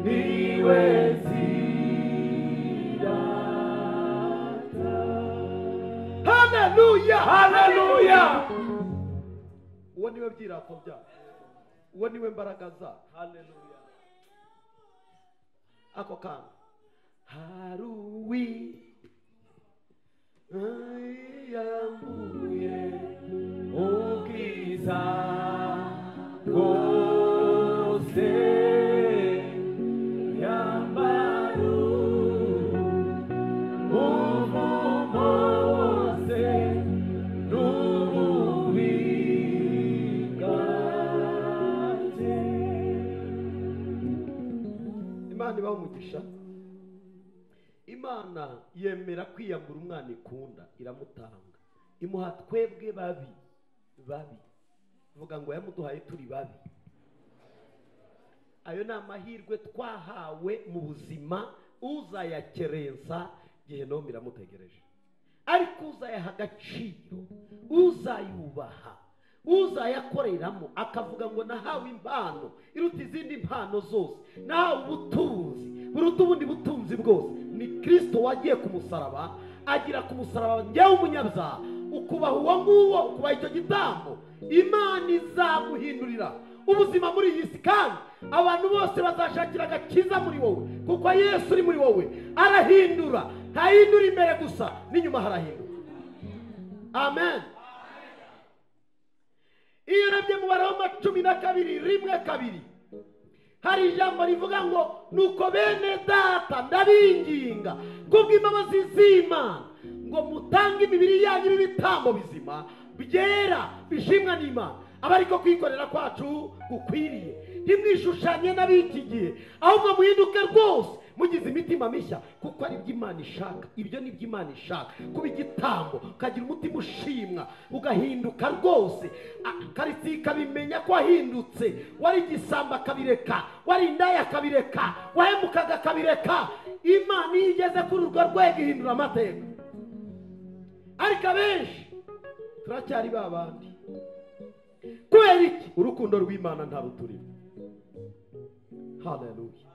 niwe nzirata. Haleluya, haleluya. Uwo niwe byirato byacu, uwo niwe mbaraga zacu. Haleluya. Ako kantu haruwi Yambuye ubwiza bwose, yambara umuvumo wose n'ububi bwanjye. Imana ibaha umugisha. Imana yemera kwiyambura umwana ikunda, iramutanga, imuha twebwe babi babi. Vuga ngo yamuduhaye turi babi. Ayo ni amahirwe twahawe mu buzima, uzayakerensa gehinomu iramutegereje. Ariko uzayaha agaciro, uzayubaha, uzayakoreramo, akavuga ngo nahawe impano iruta izindi mpano zose, nahawe ubutunzi buruta ubundi butunzi bwose. Ni Kristo wagiye ku musaraba, agira ku musaraba njyewe umunyabyaha. Ukubaha uwo nguwo, ukubaha icyo gitambo, Imana izaguhindurira ubuzima muri iyi si, kandi abantu bose bazashakira agakiza muri wowe, kuko Yesu uri muri wowe arahindura. Ntahindura imbere gusa, n'inyuma harahinduka. Amen. Iyo urebye mu Baroma 12:1-2, hari ijambo rivuga ngo nuko bene data ndabinginga kubw'imbabazi z'Imana ngo mutange imibiri yanyu ibitambo bizima byera bishimwa n'Imana, aba ariko kwikorera kwacu gukwiriye. Ntimwishushanye n'ab'iki gihe, ahubwo muhinduke rwose mugize imitima mishya, kuko ari byo Imana ishaka. Ibyo ni byo Imana ishaka, kuba igitambo, ukagira umutima ushimwa, ugahinduka rwose. Karitsiye ikabimenya ko wahindutse, wari igisambo akabireka, wari indaya akabireka, wahemukaga akabireka. Imana iyo igeze kuri urwo rwego ihindura amateka. Ariko abenshi turacyari ba bandi. Kubera iki? Urukundo rw'Imana ntaruturimo. Haleluya,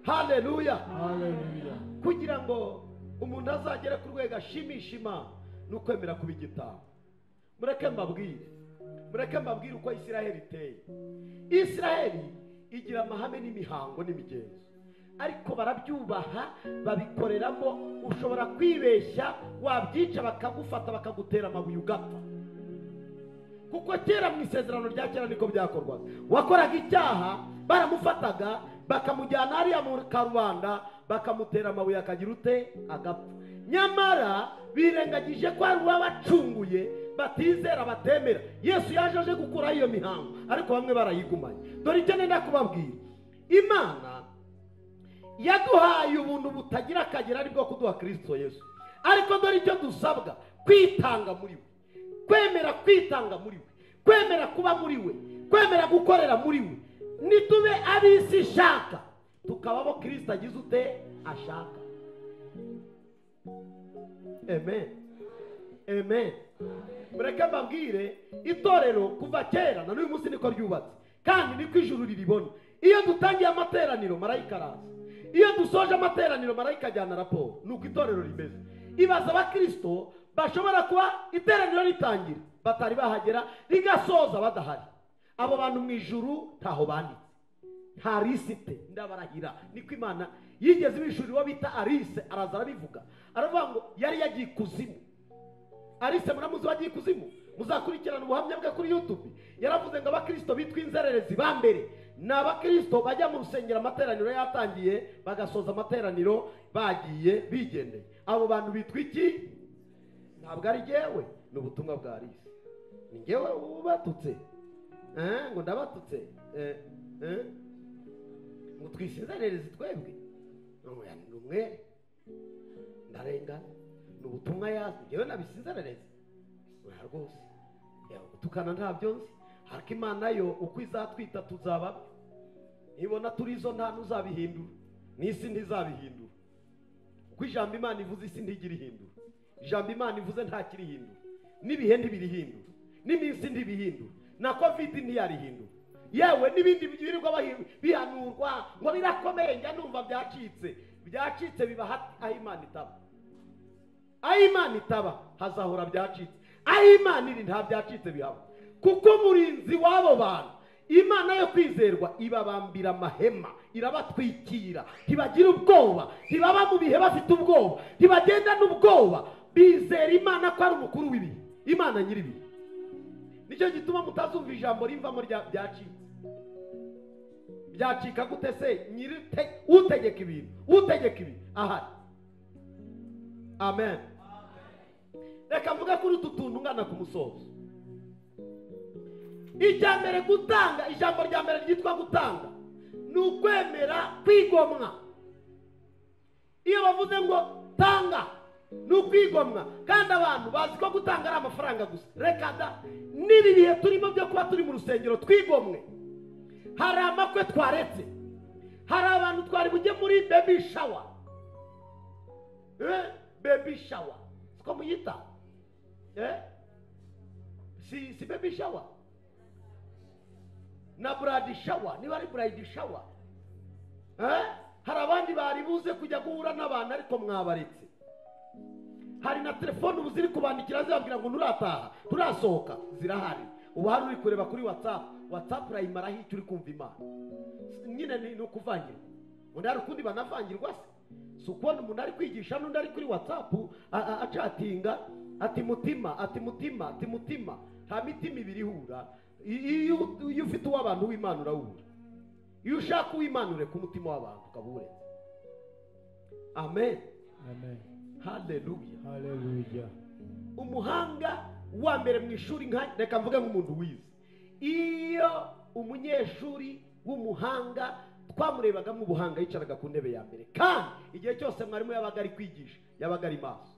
haleluya, haleluya. Kugira ngo umuntu azagere ku rwego ashimisha Imana ni ukwemera kuba igitambo. Mureke mbabwire, mureke mbabwire uko Isiraheli iteye. Isiraheli igira amahame n'imihango n'imigenzo, ariko barabyubaha, babikoreramo. Ushobora kwibeshya wabyica bakagufata bakagutera amabuye ugapfa. Kuko kera mu isezerano rya kera niko byakorwaga. Wakoraga icyaha baramufataga bakamujyana hariya mu karubanda, bakamutera amabuye akagira ute? Agapfa. Nyamara birengagije ko ari uwabacunguye, batizera, batemera. Yesu yaje aje gukuraho iyo mihango, ariko bamwe barayigumanye. Dore icyo nenda kubabwira, Imana yaduhaye ubuntu butagira akagera, aribwo kuduha Kristo Yesu. Ariko dore icyo dusabwa, kwitanga muri we, kwemera kwitanga muri we, kwemera kuba muri we, kwemera gukorera muri we. Nitube ab'isi ishaka, tukaba abo Kristo agize ute? Ashaka. Amen, amen. Mureke mbabwire, itorero kuva kera na n'uyu munsi niko ryubatse, kandi niko ijuru riribona. Iyo dutangiye amateraniro marayika araza, iyo dusoje amateraniro marayika ajyana raporo. Nuko itorero rimeze. Ibaza abakristo bashobora kuba iteraniro ritangira batari bahagera, rigasoza badahari. Abo bantu mu ijuru ntaho banditse, nta lisite. Ndabarahira, niko Imana yigeze ibishuri uwo bita Alice, araza arabivuga, aravuga ngo yari yagiye ikuzimu. Alice muramuzi wagiye ikuzimu, muzakurikirana ubuhamya bwe kuri YouTube. Yaravuze ngo abakristo bitwa inzererezi ba mbere ni abakristo bajya mu rusengero amateraniro yatangiye, bagasoza amateraniro bagiye bigendeye. Abo bantu bitwa iki? Ntabwo ari jyewe, ni ubutumwa bwa Alice. Ni jyewe ubatutse, ngo ndabatutse, ngo twise inzererezi twebwe. Ni umwere, ndarengana, ni ubutumwa yazi. Jyewe nabise inzererezi oya rwose, gutukana ntabyo nzi. Ariko Imana yo uko izatwita tuzaba, nibona turi izo nta ntuzabihindura, n'isi ntizabihindura. Kuko ijambo Imana ivuze isi ntigira ihindura, ijambo Imana ivuze ntakirihindura, n'ibihe ntibirihindura, n'iminsi ntibihindura, na Covid ntiyarihindura, yewe n'ibindi birirwa bihanurwa ngo birakomeye. Njya numva byacitse, byacitse biba aho Imana itaba. Aho Imana itaba hazahora byacitse, aho Imana iri nta byacitse bihaba. Kuko umurinzi w'abo bantu Imana yo kwizerwa ibabambira amahema, irabatwikira, ntibagira ubwoba, ntibaba mu bihe bafite ubwoba, ntibagenda n'ubwoba, bizera Imana ko ari umukuru w'ibihe, Imana nyir'ibihe. Nicyo gituma mutazumva ijambo rimvamo byacitse. Byacika gute se? Utegeka ibintu, utegeka ibintu ahari. Amen. Reka mvuge kuri utu tuntu ngana ku musozo. Icya mbere, gutanga, ijambo rya mbere ryitwa gutanga ni ukwemera kwigomwa. Iyo bavuze ngo tanga ni ukwigomwa, kandi abantu bazi ko gutanga ari amafaranga gusa. Reka da, n'ibi bihe turimo byo kuba turi mu rusengero twigomwe, hari amakwe twaretse, hari abantu twari bujye muri baby shower. Baby shower siko muyita? Si baby shower na bride shower, niba ari bride shower. Hari abandi bari buze kujya guhura n'abantu ariko mwabaretse. Hari na telefone ubu ziri kubandikira zibabwira ngo nturataha, turasohoka, zirahari. Ubu hari uri kureba kuri WhatsApp, WhatsApp urayimaraho icyo uri kumva Imana. Nyine ni ukuvangirwa. Undi hari ukundi banavangirwa se? Si ukubona umuntu ari kwigisha n'undi ari kuri WhatsApp acatinga ati mutima, ati mutima, ati mutima. Nta mitima ibiri ihura. Iyo ufite uw'abantu w'Imana urawubura. Iyo ushaka uw'Imana ureka umutima w'abantu ukaba uwuretse. Amen. Amen. Haleluya. Haleluya. Umuhanga wa mbere mu ishuri, nka reka mvuge nk'umuntu wize, iyo umunyeshuri w'umuhanga twamurebaga mu buhanga yicaraga ku ntebe ya mbere, kandi igihe cyose mwarimu yabaga ari kwigisha yabaga ari maso.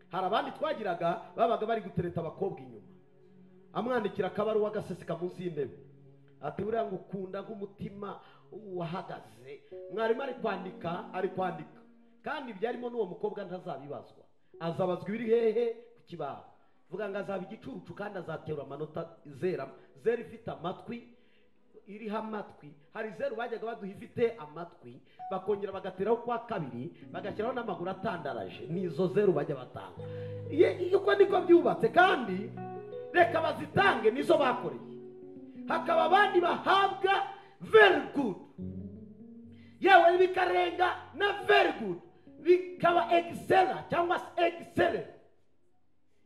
Hari abandi twagiraga babaga bari gutereta abakobwa inyuma, amwandikira akabaruwa agaseseka munsi y'intebe ati buriya ngo ukunda nk'umutima wahagaze. Mwarimu ari kwandika, ari kwandika, kandi byarimo n'uwo mukobwa ntazabibazwa, azabazwa ibiri hehe ku kibaho. Vuga ngo azaba igicucu kandi azaterura amanota zera, zera ifite amatwi, iriho amatwi. Hari zeru bajyaga baduha ifite amatwi, bakongera bagateraho kwa kabiri, bagashyiraho n'amaguru atandaraje. Nizo zeru bajya batanga. Uko niko byubatse, kandi reka bazitange, nizo bakoreye. Hakaba abandi bahabwa very good, yewe bikarenga na very good, bikaba excella cyangwa se excellent.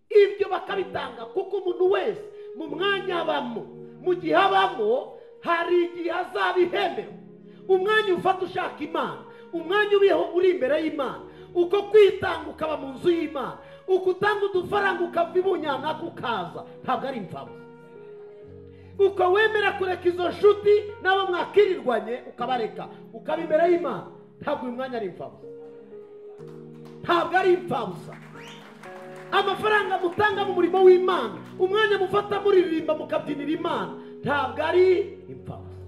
Ibyo bakabitanga kuko umuntu wese mu mwanya abamo, mu gihe abamo, hari igihe azabihemberwa. Umwanya ufata ushaka Imana, umwanya ubiho uri imbere y'Imana, uko kwitanga ukaba mu nzu y'Imana, uko utanga udufaranga ukava ibunyana ukaza, ntabwo ari imfabusa. Uko wemera kureka izo nshuti n'abo mwakirirwanye ukabareka ukaba imbere y'Imana, ntabwo uyu mwanya ari imfabusa, ntabwo ari imfabusa. Amafaranga mutanga mu murimo w'Imana, umwanya mufata muririmba mukabyinira Imana, ntabwo ari imfabusa.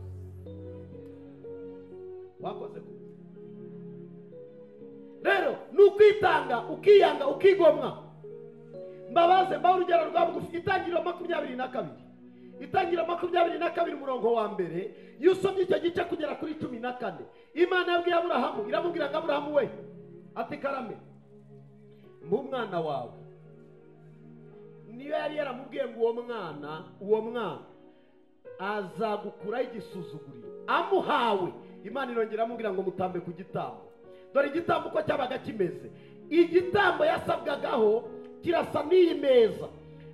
Wakoze rero ni ukwitanga, ukiyanga, ukigomwa. Mbabaze, mbaho urugero rwa bugufi. Itangiriro 22, Itangiriro 22 umurongo wa mbere, iyo usomye icyo gice kugera kuri 14, Imana yabwiye Aburahamu, iramubwira ngo Aburahamu we, ati karame, mu mwana wawe. Niyo yari yaramubwiye ngo uwo mwana azagukuraho igisuzuguriro. Amuhawe, Imana irongera amubwira ngo mutambe ku gitambo. Dore igitambo uko cyabaga kimeze. Igitambo yasabwagaho kirasa n'iyi meza,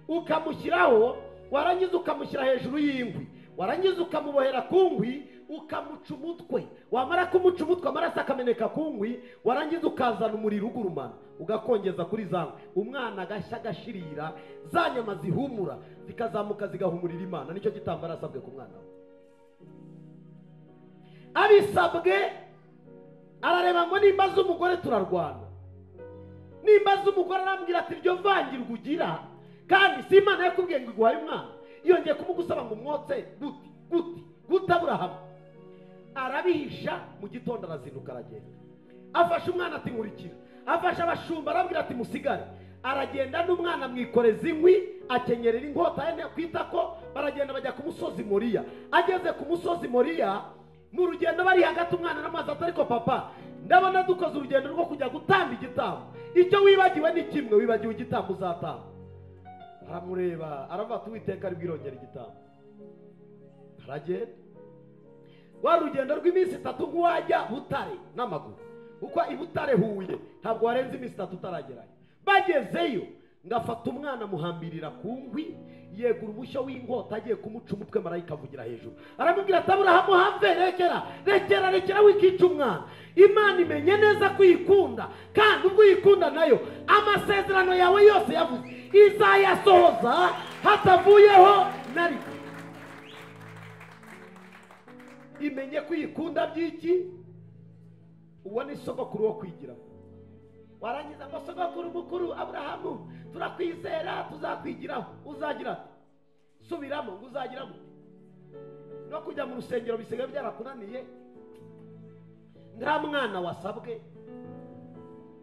ukamushyiraho, warangiza ukamushyira hejuru y'inkwi, warangiza ukamubohera ku nkwi, ukamuca umutwe, wamara kumuca umutwe amaraso akameneka ku nkwi, warangiza ukazana umuriro ugurumana ugakongeza kuri za nkwi, umwana agashya agashirira, za nyama zihumura zikazamuka zigahumurira Imana. Nicyo gitambo arasabwe ku mwana we. Abisabwe arareba ngo nimba z'umugore turarwana, nimba z'umugore arambwira ati iryo vangirwa ugira, kandi si Imana yakubwiye ngo iguhaye umwana, yongeye kumugusaba ngo umwotse guti guti guti. Aburahamu arabihisha, mu gitondo arazinduka aragenda, afashe umwana ati nkurikira, afashe abashumba arabwira ati musigare, aragenda n'umwana amwikoreza inkwi, akenyerera inkota ye kwitako, baragenda bajya ku musozi Moriya. Ageze ku musozi Moriya, mu rugendo bari hagati umwana n'amazi ati ariko papa, ndabona dukoze urugendo rwo kujya gutamba igitambo, icyo wibagiwe ni kimwe, wibagiwe igitambo uzatamba. Aramureba aravuga ati Uwiteka ari bwirongera igitambo. Aragenda wa rugendo rw'iminsi 3 nk'uwajya Butare n'amaguru, kuko i Butare Huye ntabwo warenze iminsi 3 utaragerayo. Bagezeyo ngafata umwana muhambirira ku nkwi, yegura umushyo w'inkota agiye kumuca umutwe, marayika avugira hejuru aramubwira ati Aburahamu have, rekera rekera rekera, wikica umwana. Imana imenye neza ko uyikunda, kandi ubwo uyikunda nayo amasezerano yawe yose yavuze izayasohoza hatavuyeho na rimwe. Imenye ko uyikunda by'iki? Uwo ni sogokuru wo kwigiraho. Warangiza ngo sogokuru mukuru Aburahamu turakwizera tuzakwigiraho. Uzagira ati subiramo ngo uzagira gute? No kujya mu rusengero bisigaye byarakunaniye, nta mwana wasabwe,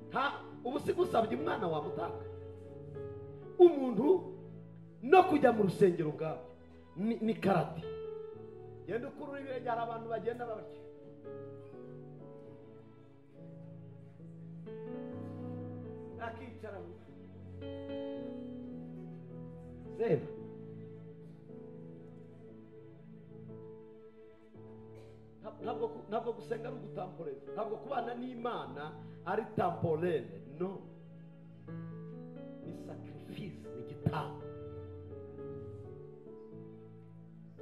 nta ubu si gusabye umwana wamutanga. Umuntu no kujya mu rusengero ubwabyo ni karate. Genda ukurura ibirenge, hari abantu bagenda babatya. Akicara zeba. Ntabwo gusenga ari ugutamporeza, ntabwo kubana n'Imana ari tamporere, no, ni sacrifice, ni igitambo.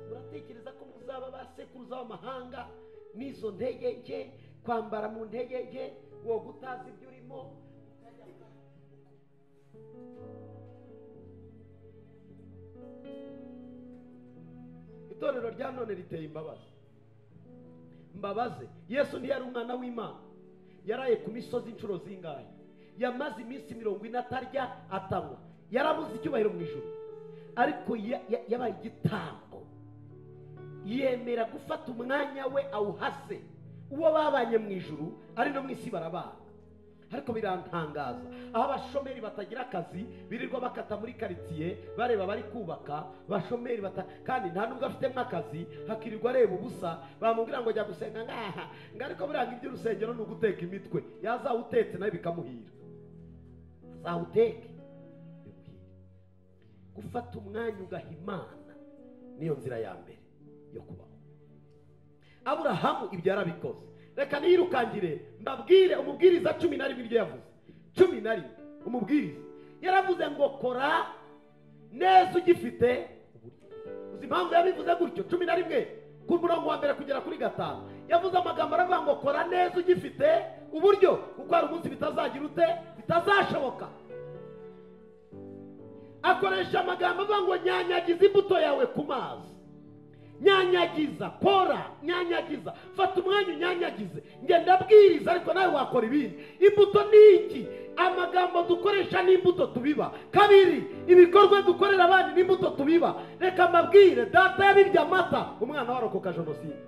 Muratekereza ko muzaba ba sekuruza b'amahanga n'izo ntege nke, kwambara mu ntege nke, wowe utazi ibyo urimo? Itorero rya none riteye imbabazi. Mbabaze, Yesu ntiyari umwana w'Imana? Yaraye ku misozi inshuro zingahe? Yamaze iminsi 40 atarya atanywa, yarabuze icyubahiro mu ijuru, ariko yabaye igitambo, yemera gufata umwanya we awuhase. Uwo babanye mu ijuru ari no mu isi barabana. Ariko birantangaza aho abashomeri batagira akazi birirwa bakata muri quartier bareba bari kubaka, bashomeri kandi nta nubwo afitemo akazi, hakirirwa areba ubusa. Bamubwira ngo jya gusenga ngaha ngo, ariko buranga iby'urusengero ni uguteka imitwe, yazawutetse nawe bikamuhira, azawuteke bimuhira. Gufata umwanya ugaha Imana niyo nzira ya mbere yo kubaho. Aburahamu ibyo yarabikoze. Reka nirukangire mbabwire umubwiriza 11 iryo yavuze. 11 umubwiriza yaravuze ngo kora neza ugifite uburyo. Uzi impamvu yabivuze gutyo? 11 ku murongo wa 1 kugera kuri 5 yavuze amagambo aravuga ngo kora neza ugifite uburyo, kuko hari umunsi bitazagira ute, bitazashoboka. Akoresha amagambo avuga ngo nyanyagiza imbuto yawe ku mazi, nyanyagiza, kora, nyanyagiza, fata umwanya unyanyagize. Ngenda bwiriza ariko nawe wakora ibindi. Imbuto ni iki? Amagambo dukoresha n'imbuto tubiba. Kabiri, ibikorwa dukorera abandi n'imbuto tubiba. Reka mbabwire, data yabibye amata, umwana warokoka jenoside.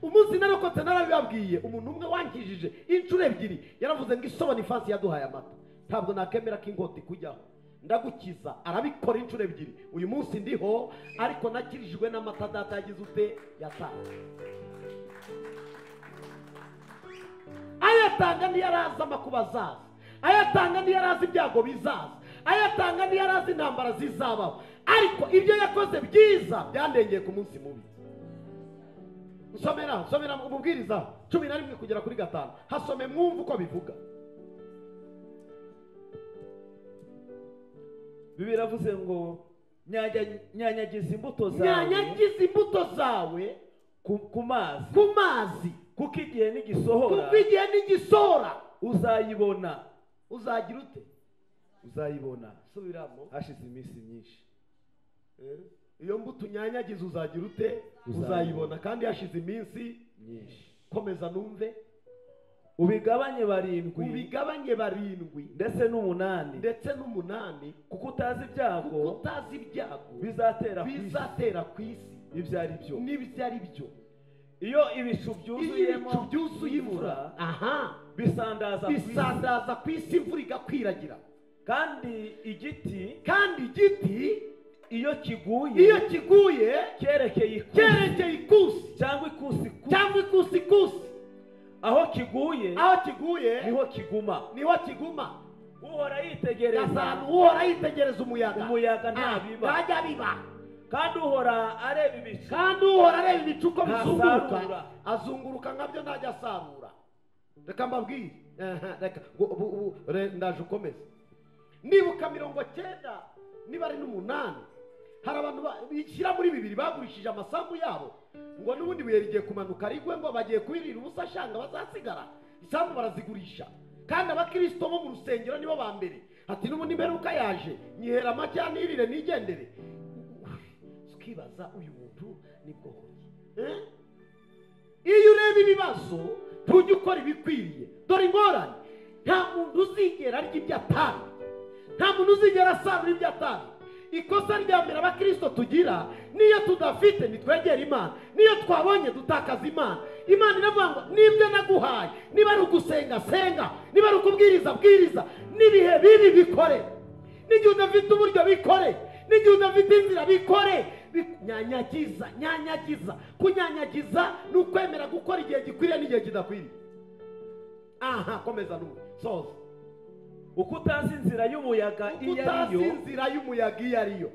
Umunsi narokotse narabibabwiye, umuntu umwe wankijije inshuro 2 yaravuze ngo isobane ifansi yaduhaye amata, ntabwo nakemera ko inkota ikujyaho, ndagukiza. Arabikora inshuro 2. Uyu munsi ndiho ariko nakirijwe n'amata data yagize ute, yatanze. Ayatanga ntiyarazi amakuba azaza, ayatanga ntiyarazi ibyago bizaza, ayatanga ntiyarazi intambara zizabaho, ariko ibyo yakoze byiza byandengeye ku munsi mubi. Nsomera umubwiriza 11 kugera kuri 5, hasome mwumve uko bivuga. Bibiliya iravuze ngo nyanyagiza imbuto zawe, nyanyagiza imbuto zawe ku mazi, ku mazi, kuko igihe nigisohora, kuko igihe nigisohora uzayibona. Uzagira ute? Uzayibona. Subiramo. Hashize iminsi myinshi. Iyo mbuto unyanyagiza uzagira ute? Uzayibona, kandi hashize iminsi myinshi. Komeza numve. Ubigabanye barindwi, ubigabanye barindwi, ndetse n'umunani, ndetse n'umunani, kuko utazi ibyago, kuko utazi ibyago bizatera ku isi, bizatera ku isi ibyo ari byo, n'ibyo ari byo. Iyo ibicu byuzuyemo, ibicu byuzuye imvura, aha, bisandaza ku isi, bisandaza ku isi, imvura igakwiragira. Kandi igiti, kandi igiti iyo kiguye, iyo kiguye cyerekeye ikusi, cyerekeye ikusi, cyangwa ikusi kusi, cyangwa ikusi kusi, aho kiguye, aho kiguye niho kiguma, niho kiguma. Uhora yitegereza, uhora yitegereza umuyaga, umuyaga ntabiba, ntajya biba, Kandi uhora areba ibicu, kandi uhora areba ibicu uko bizunguruka, azunguruka nkabyo ntajya asarura. Reka mbabwire, reka ndaje ukomeze. Nibuka 98 niba ari 8, hari abantu bishyira muri 2 bagurishije amasambu yabo ngo n'ubundi buye rigiye kumanuka rigwe, ngo bagiye kwirira ubusa shanga bazasigara, isambu barazigurisha. Kandi abakristo bo mu rusengero nibo ba mbere ati n'ubundi imperuka yaje nyihera make nirire nigendere. Ukibaza uyu muntu ni bwoko ki? Iyo ureba ibibazo tujye ukora ibikwiriye. Dore ingorane, nta muntu uzigera arya ibyo atanga, nta muntu uzigera asarura ibyo atanga. Ikosa rya mbere abakristo tugira, niyo tudafite nitwegera Imana, niyo twabonye dutakaza Imana. Imana iravuga ngo nibyo naguhaye, niba ari ugusenga senga, niba ari ukubwiriza bwiriza, n'ibihe bibi bikore, n'igihe udafite uburyo bikore, n'igihe udafite inzira bikore. Nyanyagiza, nyanyagiza. Kunyanyagiza ni ukwemera gukora igihe gikwiriye n'igihe kidakwiriye. Aha, komeza n'ubu soza. Uko utazi inzira y'umuyaga iyo ariyo, inzira y'umuyaga iyo ariyo,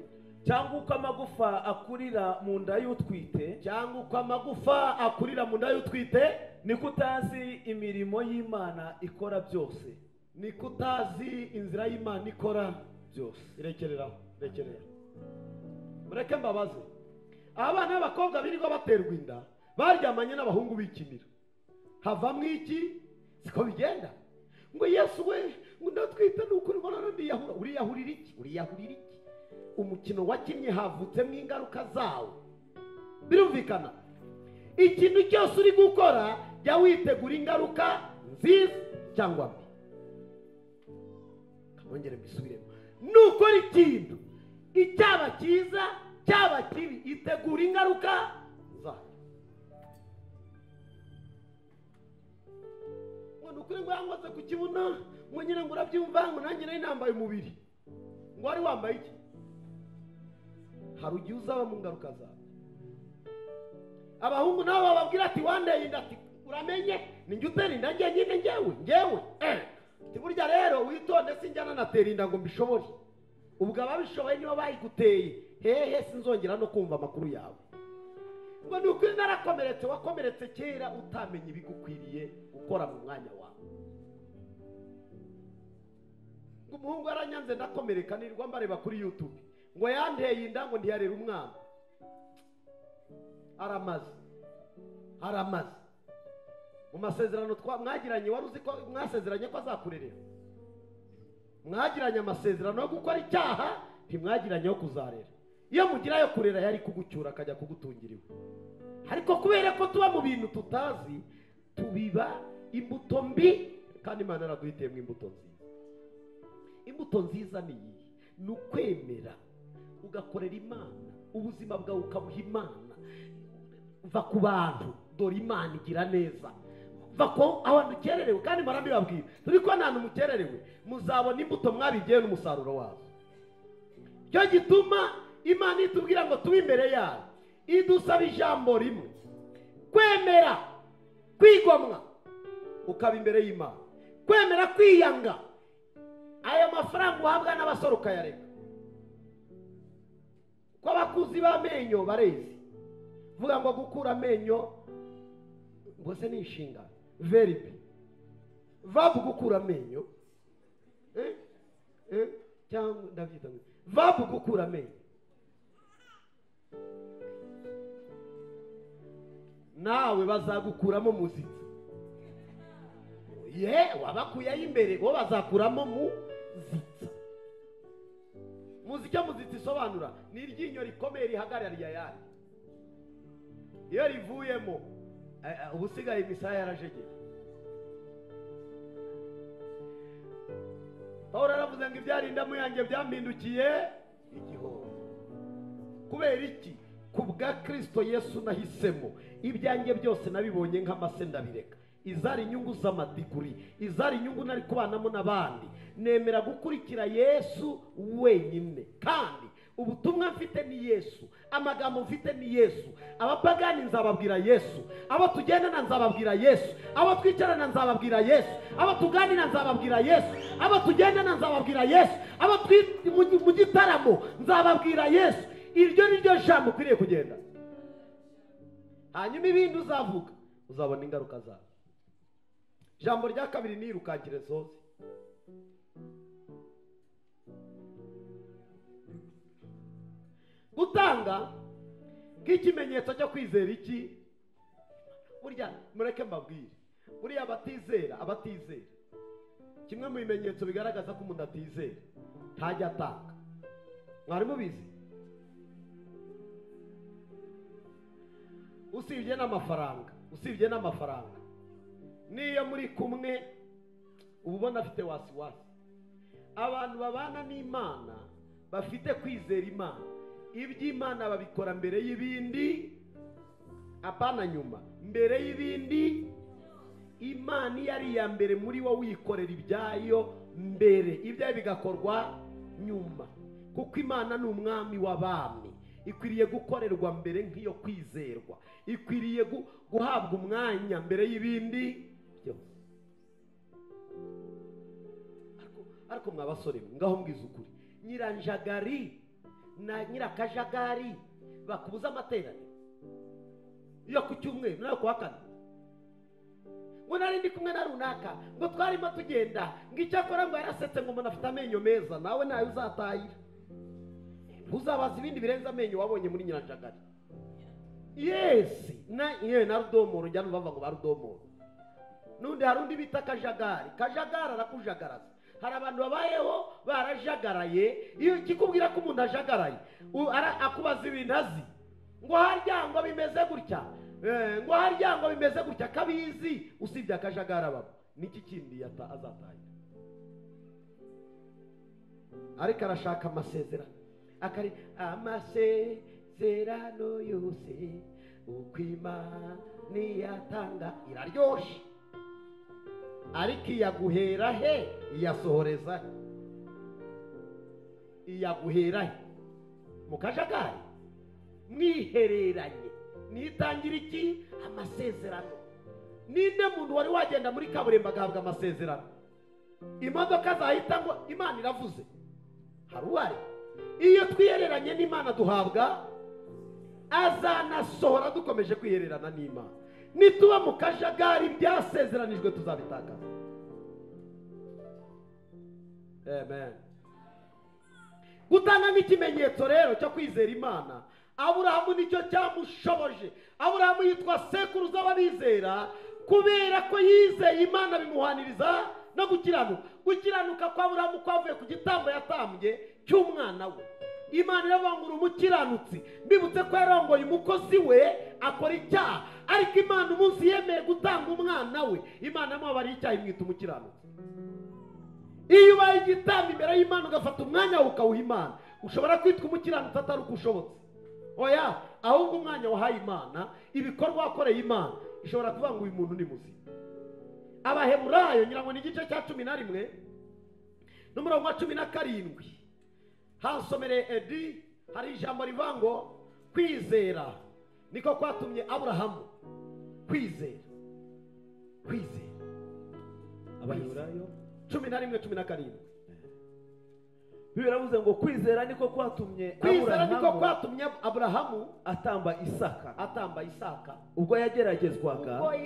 cyangwa uko amagufa akurira mu nda y'utwite, cyangwa uko amagufa akurira mu nda y'utwite, niko utazi imirimo y'Imana ikora byose, niko utazi inzira y'Imana ikora byose. Irekereraho, rekerera. Mureke mbabaze, abana b'abakobwa birirwa baterwa inda baryamanye n'abahungu bikinira, havamwo iki? Siko bigenda. Ngo Yesu we, ngo ndatwite nukuri mbona ndiyahura. Uriyahurira iki? Uriyahurira iki? Umukino wakinnye havutsemo ingaruka zawo. Birumvikana? Ikintu cyose uri gukora jya witegura ingaruka nziza cyangwa mbi. Kamongere mbisubiremo. Nukora ikintu, icyaba cyiza cyaba kibi, itegura ingaruka zayo. Ngo nukuri ngo yankoze ku kibuno, ngo nyine ngo urabyumva, ngo nanjye nari nambaye umubiri. Ngo wari wambaye iki? Hari igihe uzaba mu ngaruka zawe. Abahungu nabo bababwira ati wandeye inda, ati uramenye ninjye utera inda njyenyine, njyewe njyewe. Ati burya rero witonde, sinjya nanatera inda ngo mbishobore. Ubwo ababishoboye nibo bayiguteye, hehe sinzongera no kumva amakuru yawe. Ngo ni ukuri narakomeretse. Wakomeretse kera utamenya ibigukwiriye gukora mu mwanya wawe. Ngo umuhungu aranyanze ndakomereka, nirirwa mbareba kuri YouTube ngo yanteye inda ngo ntiyarera umwana. Aramaze, aramaze. Mu masezerano mwagiranye wari uzi ko mwasezeranye ko azakurerera? Mwagiranye amasezerano yo gukora icyaha, ntimwagiranye yo kuzarera. Iyo mugira yo kurera yari kugucyura akajya kugutungira iwe. Ariko kubera ko tuba mu bintu tutazi, tubiba imbuto mbi, kandi Imana yaraduhitiyemo imbuto nziza. Imbuto nziza ni iyi, ni ukwemera ugakorera Imana, ubuzima bwawe ukabuha Imana. Va ku bantu, dore Imana igira neza. Va ko abantu ukererewe, kandi marambibabwira, turi ko nta mukererewe, muzabona imbuto mwabigiye n'umusaruro wazo. Cyo gituma Imana itubwira ngo tube imbere yayo, idusaba ijambo rimwe: kwemera kwigomwa ukaba imbere y'Imana, kwemera kwiyanga ayo mafaranga uhabwa n'abasore ukayareka. Ko abakuzi b'amenyo barezi, vuga ngo gukura amenyo ngo se ni inshinga verb, verb gukura amenyo, cyangwa ndabyita ngo verb gukura amenyo. Nawe bazagukuramo muzitsa. Ye wabakuyeho imbere, bo bazakuramo muzitsa. Muzi icyo muzitsa isobanura? Ni iryinyo rikomeye rihagarariye ayandi. Iyo rivuyemo ubusigaye imisaya yarajegera. Pawulo aravuze ngo ibyari indamu yanjye byampindukiye igihombo. Kubera iki? Kubwa Kristo Yesu nahisemo. Ibyanjye byose nabibonye nk'amase ndabireka. Izari inyungu z'amadiguri, izari inyungu nari kubanamo n'abandi, nemera gukurikira Yesu wenyine. Kandi ubutumwa mfite ni Yesu, amagambo mfite ni Yesu. Abapagani nzababwira Yesu, abo tugendana nzababwira Yesu, abo twicarana nzababwira Yesu, abo tuganira nzababwira Yesu, abo tugendana nzababwira Yesu, abo mu gitaramo nzababwira Yesu. Iryo ni ryo jambo ukwiriye kugenda. Hanyuma ibindi uzavuga uzabona ingaruka zawe. Jambo rya kabiri nirukankire zose. Gutanga nk'ikimenyetso cyo kwizera iki? Burya mureke mbabwire, buriya abatizera kimwe mu bimenyetso bigaragaza ko umuntu atizera ntajya atanga. Mwari mubizi? Usibye n'amafaranga, niyo muri kumwe uba ubona afite wasiwasi. Abantu babana n'Imana bafite kwizera Imana, iby'Imana babikora mbere y'ibindi, apana nyuma, mbere y'ibindi. Imana iyo ari iya mbere muri wowe wikorera ibyayo mbere, ibyayo bigakorwa nyuma, kuko Imana ni umwami w'abami. Ikwiriye gukorerwa mbere nk'iyo kwizerwa, ikwiriye guhabwa umwanya mbere y'ibindi byose. Ariko mwa basore ngaho mbwiza ukuri, nyiranjagari na nyirakajagari bakubuza amateraniro iyo ku cyumweru nayo kuwa kane, ngo nari ndi kumwe na runaka, ngo twarimo tugenda, ngo icyakora ngo yarasetse, ngo umuntu afite amenyo meza. Nawe nayo uzatahira, uzabaza ibindi birenze amenyo wabonye muri nyiranjagari. Yes, na yewe na rudomoro, njya numva ngo ba rudomoro. Nundi hari undi bita kajagari. Kajagari arakujagaraza. Hari abantu babayeho barajagaraye. Iyo kikubwira ko umuntu ajagaraye, akubaza ibintu azi, ngo harya ngo bimeze gutya, ngo harya ngo bimeze gutya, kabizi. Usibye akajagari ababo, niki kindi azatahira? Ariko arashaka amasezerano, akari amasezerano yose uko Imana yatanga iraryoshe, ariko iyaguhera he? Iyasohoreza he? Iyaguhera he? Mu kajagari mwihereranye nitangira iki? Amasezerano. Ninde muntu wari wagenda muri kaburimbo agahabwa amasezerano? Imodoka zahita ngo Imana iravuze, hari uwari? Iyo twihereranye n'Imana duhabwa, azanasohora dukomeje kwihererana n'Imana. Nituba mu kajagari byasezeranijwe tuzabitakaza. Amen. Gutanga nk'ikimenyetso rero cyo kwizera Imana, Aburahamu nicyo cyamushoboje. Aburahamu yitwa sekuruza w'abizera kubera ko yizeye Imana, bimuhaniriza no gukiranuka. Gukiranuka kwa Aburahamu kwavuye ku gitambo yatambye cy'umwana we. Imana irabangura umukiranutsi. Mbibutse ko yarongoye umukozi we akora icyaha, ariko Imana umunsi yemeye gutanga umwana we, Imana amubabariye icyaha imwita umukiranutsi. Iyo ubaye igitambo imbere y'Imana ugafata umwanya wawe ukawuha Imana, ushobora kwitwa umukiranutsi atari uko ushobotse. Oya, ahubwo umwanya wahaye Imana, ibikorwa wakoreye Imana, ishobora kuvuga ngo uyu muntu ni muzima. Abaheburayo ngira ngo ni igice cya 11 n'umurongo wa 17, hansomere Edi, hari ijambo rivuga ngo kwizera niko kwatumye Aburahamu kwizera. Abaheburayo 11:17. Biravuze ngo kwizera niko kwatumye Aburahamu atamba Isaka, ubwo yageragezwaga.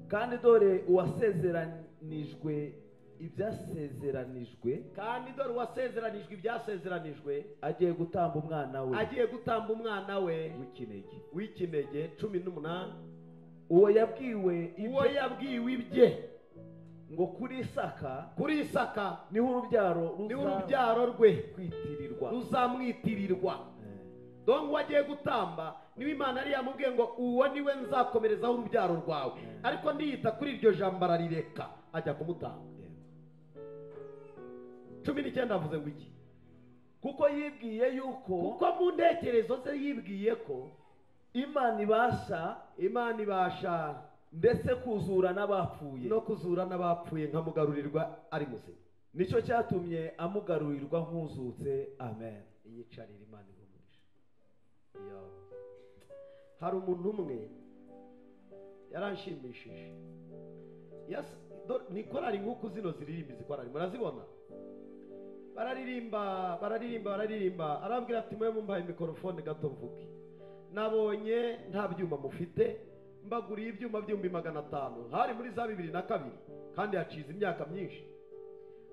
Kandi dore uwasezeranijwe ibyasezeranijwe, agiye gutamba umwana we, w'ikinege. 18. Uwo yabwiwe ibye ngo kuri Isaka, niho urubyaro rwe kwitirirwa, ruzamwitirirwa. Donc wagiye gutamba niba Imana ari yamubwiye ngo uwo niwe nzakomerezaho urubyaro rwawe, ariko ndiyita kuri iryo jambo ararireka ajya kumutamba. 19 avuze ngo iki? Kuko yibwiye yuko, kuko mu ntekerezo ze yibwiye ko Imana ibasha ndetse kuzura n'abapfuye, no kuzura n'abapfuye nkamugarurirwa ari muzima. Nicyo cyatumye amugarurirwa nk'uzutse. Amen. Iyicarira Imana ihumurisha. Hari umuntu umwe yaranshimishije. Ni korali nk'uko zino ziririmba izi korali murazibona, Bararirimba, bararirimba, bararirimba. Arabwira ati mwe mumpaye mikorofone gato mvuge, nabonye nta byuma mufite, mbaguriye ibyuma 500,000. Hari muri za 2002, kandi yacize imyaka myinshi.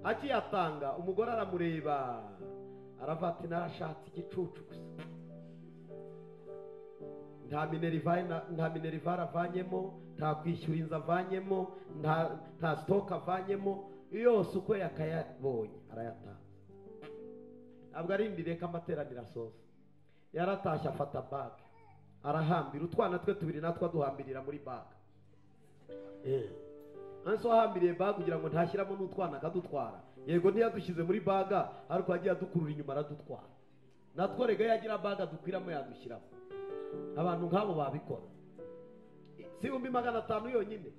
Akiyatanga umugore aramureba aravuga ati narashatse igicucu gusa, nta minerivare avanyemo, nta kwishyura inzu avanyemo, nta stock avanyemo, yose uko yakayabonye arayatanga. Ntabwo arindiriye ko amateraniro asoza, yaratashye afata bag arahambira utwana twe tubiri natwo aduhambirira muri bag. Anso ahambiriye bag kugira ngo ntashyiramo n'utwana akadutwara. Yego ntiyadushyize muri bag, ariko yagiye adukurura inyuma aradutwara. Natwo rega yagira bag adukwiramo yadushyiramo. Abantu nk'abo babikora. Si 500,000 yonyine,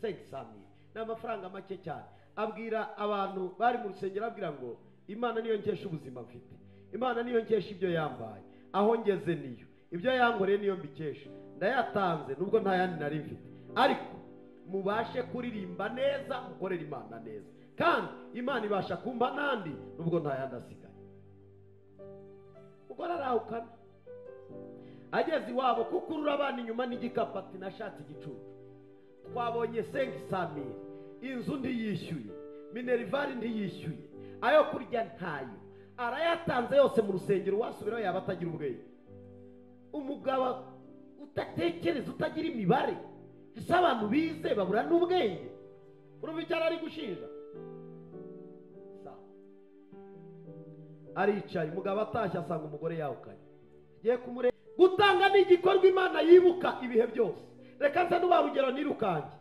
500,000 ni amafaranga make cyane. Abwira abantu bari mu rusengero, abwira ngo Imana niyo nkesha ubuzima mfite, Imana niyo nkesha ibyo yambaye, aho ngeze niyo, ibyo yankoreye niyo mbikesha, ndayatanze nubwo nta yandi nari mfite, ariko mubashe kuririmba neza, mukorere Imana neza, kandi Imana ibasha kumpa nandi nubwo nta yandi asigaye. Ubwo arahukana ageze iwabo, kukurura abana inyuma n'igikapu, ati nashatse igicucu, twabonye 500,000, inzu ntiyishyuye, minerivare ntiyishyuye, ayo kurya ntayo, arayatanze yose mu rusengero. Wasubiraho yaba atagira ubwenge. Umugabo utatekereza, utagira imibare, ese abantu bize babura n'ubwenge? Urumva icyo ari gushinja? Aricaye, umugabo atashye asanga umugore yahukanye. Agiye kumureba. Gutanga ni igikorwa Imana yibuka ibihe byose. Reka nze nuba rugero nirukange.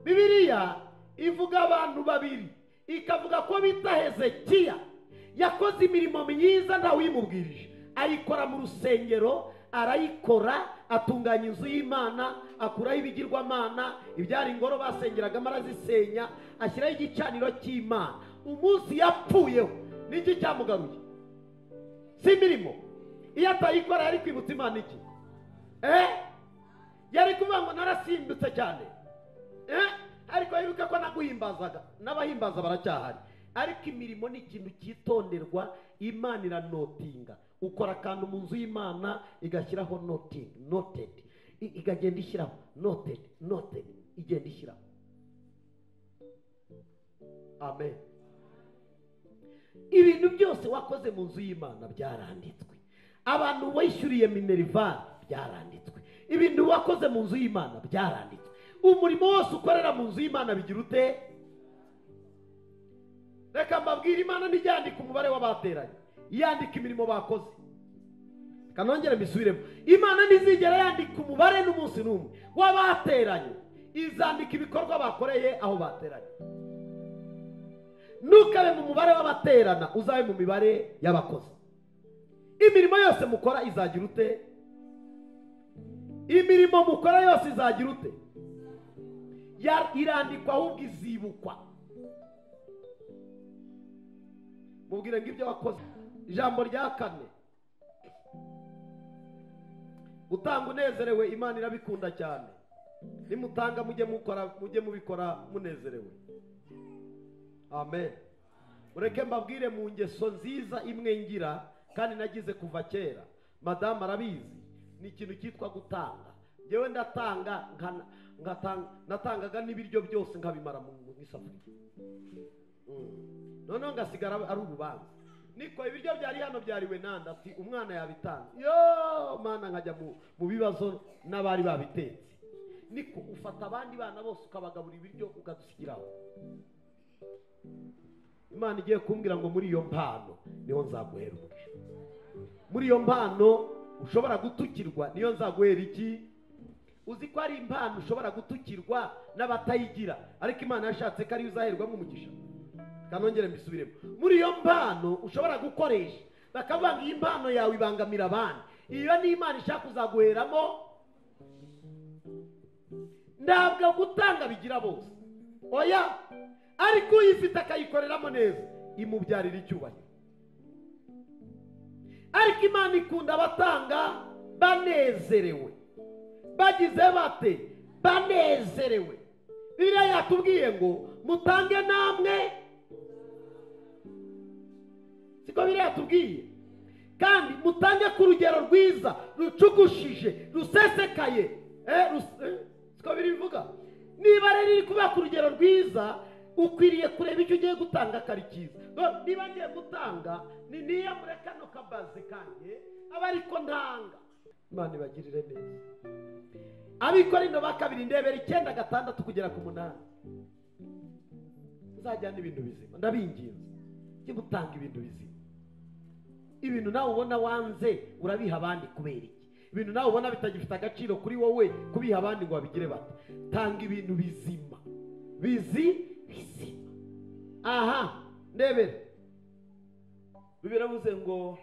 Bibiliya ivuga abantu babiri, ikavuga ko bita Hezekiya yakoze imirimo myiza ntawimubwirije, ayikora mu rusengero, arayikora, atunganya inzu y'Imana, akuraho ibigirwamana, ibyari ingoro basengeragamo arazisenya, ashyiraho igicaniro cy'Imana. Umunsi yapfuyeho niki cyamugaruye? Si imirimo. Iyo atayikora yari kwibutsa Imana iki? Yari kuvuga ngo narasimbutse cyane, ariko yibuka ko naguhimbazaga, n'abahimbaza baracyahari. Ariko imirimo ni ikintu cyitonderwa, Imana iranotinga. Ukora akantu mu nzu y'Imana igashyiraho noting, noted, ikagenda ishyiraho noted, noted, igenda ishyiraho. Amen. Ibintu byose wakoze mu nzu y'Imana byaranditswe. Abantu wishyuriye minerivare byaranditswe. Ibintu wakoze mu nzu y'Imana byaranditswe. Umurimo wose ukorera mu nzu y'Imana bigira ute? Reka mbabwire, Imana ntijyandika umubare w'abateranye, yandika imirimo bakoze. Kanongere mbisubiremo, Imana ntizigera yandika umubare n'umunsi n'umwe w'abateranye, izandika ibikorwa bakoreye aho bateranye. Ntukabe mu mubare w'abaterana, uzabe mu mibare y'abakozi. Imirimo yose mukora izagira ute? Imirimo mukora yose izagira ute? Irandikwa ahubwo izibukwa. Mubwire ngo ibyo wakoze. Ijambo rya kane, utanga unezerewe, Imana irabikunda cyane. Nimutanga mujye mukora, mujye mubikora munezerewe. Amen. Ureke mbabwire mu ngeso nziza imwe ngira kandi nagize kuva kera, madamu arabizi, ni ikintu cyitwa gutanga. Njyewe ndatanga, natangaga n'ibiryo byose nkabimara mu isafuriya, noneho ngasigara ari urubanza. Niko ibiryo byari hano byariwe nanda, ati umwana yabitanze, yo mana, nkajya mu bibazo n'abari babitetse. Niko ufata abandi bana bose ukabagabura ibiryo ukadusigiraho. Imana igiye kumbwira ngo muri iyo mpano niho nzaguhera umugisha. Muri iyo mpano ushobora gutukirwa niyo nzaguhera iki? Uzi ko ari impano ushobora gutukirwa n'abatayigira, ariko Imana yashatse ko ariyo uzaherwamo umugisha. Kanongere mbisubiremo, muri iyo mpano ushobora gukoresha bakavuga ngo iyi mpano yawe ibangamira abandi, iyo ni Imana ishaka kuzaguheramo. Ntabwo gutanga bigira bose, oya, ariko uyifite akayikoreramo neza imubyarira icyubahiro. Ariko Imana ikunda abatanga banezerewe. Bagize bate? Banezerewe. Bibiliya yatubwiye ngo mutange namwe. Siko biriya tubwiye? Kandi mutange ku rugero rwiza, rucugushije, rusesekaye. Siko biri bivuga? Niba rero iri kuba ku rugero rwiza, ukwiriye kureba icyo ugiye gutanga kari cyiza. Niba ngiye gutanga, ni niya muri kano kabaze kanjye aba ariko ntanga. Imana ibagirire neza. Abikorino ba kabiri ndebera 9:6 kugera ku 8. Uzajyana ibintu bizima, ndabinginze. Jye gutanga ibintu bizima. Ibintu nawe ubona wanze urabiha abandi kubera iki? Ibintu nawe ubona bitagifite agaciro kuri wowe kubiha abandi ngo babigire bate? Tanga ibintu bizima. Bizima. Aha, ndebera. Biravuze ngo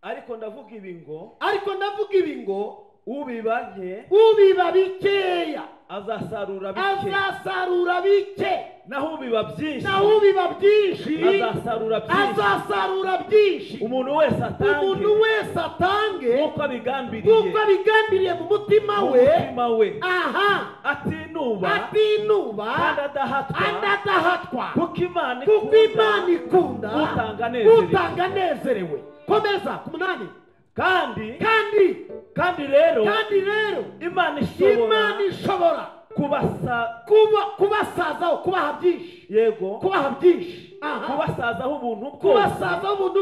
ariko ndavuga ibi ngo ubiba nke, ubiba bikeya azasarura bike, naho ubiba byinshi azasarura byinshi. Umuntu wese atange nk'uko abigambiriye mu mutima we. Aha, atinuba kandi adahatwa, kuko Imana ikunda utanga anezerewe. Komeza ku 8. Kandi rero Imana ishobora kubasazaho, kubaha byinshi. Yego, kubaha byinshi. Kubasazaho ubuntu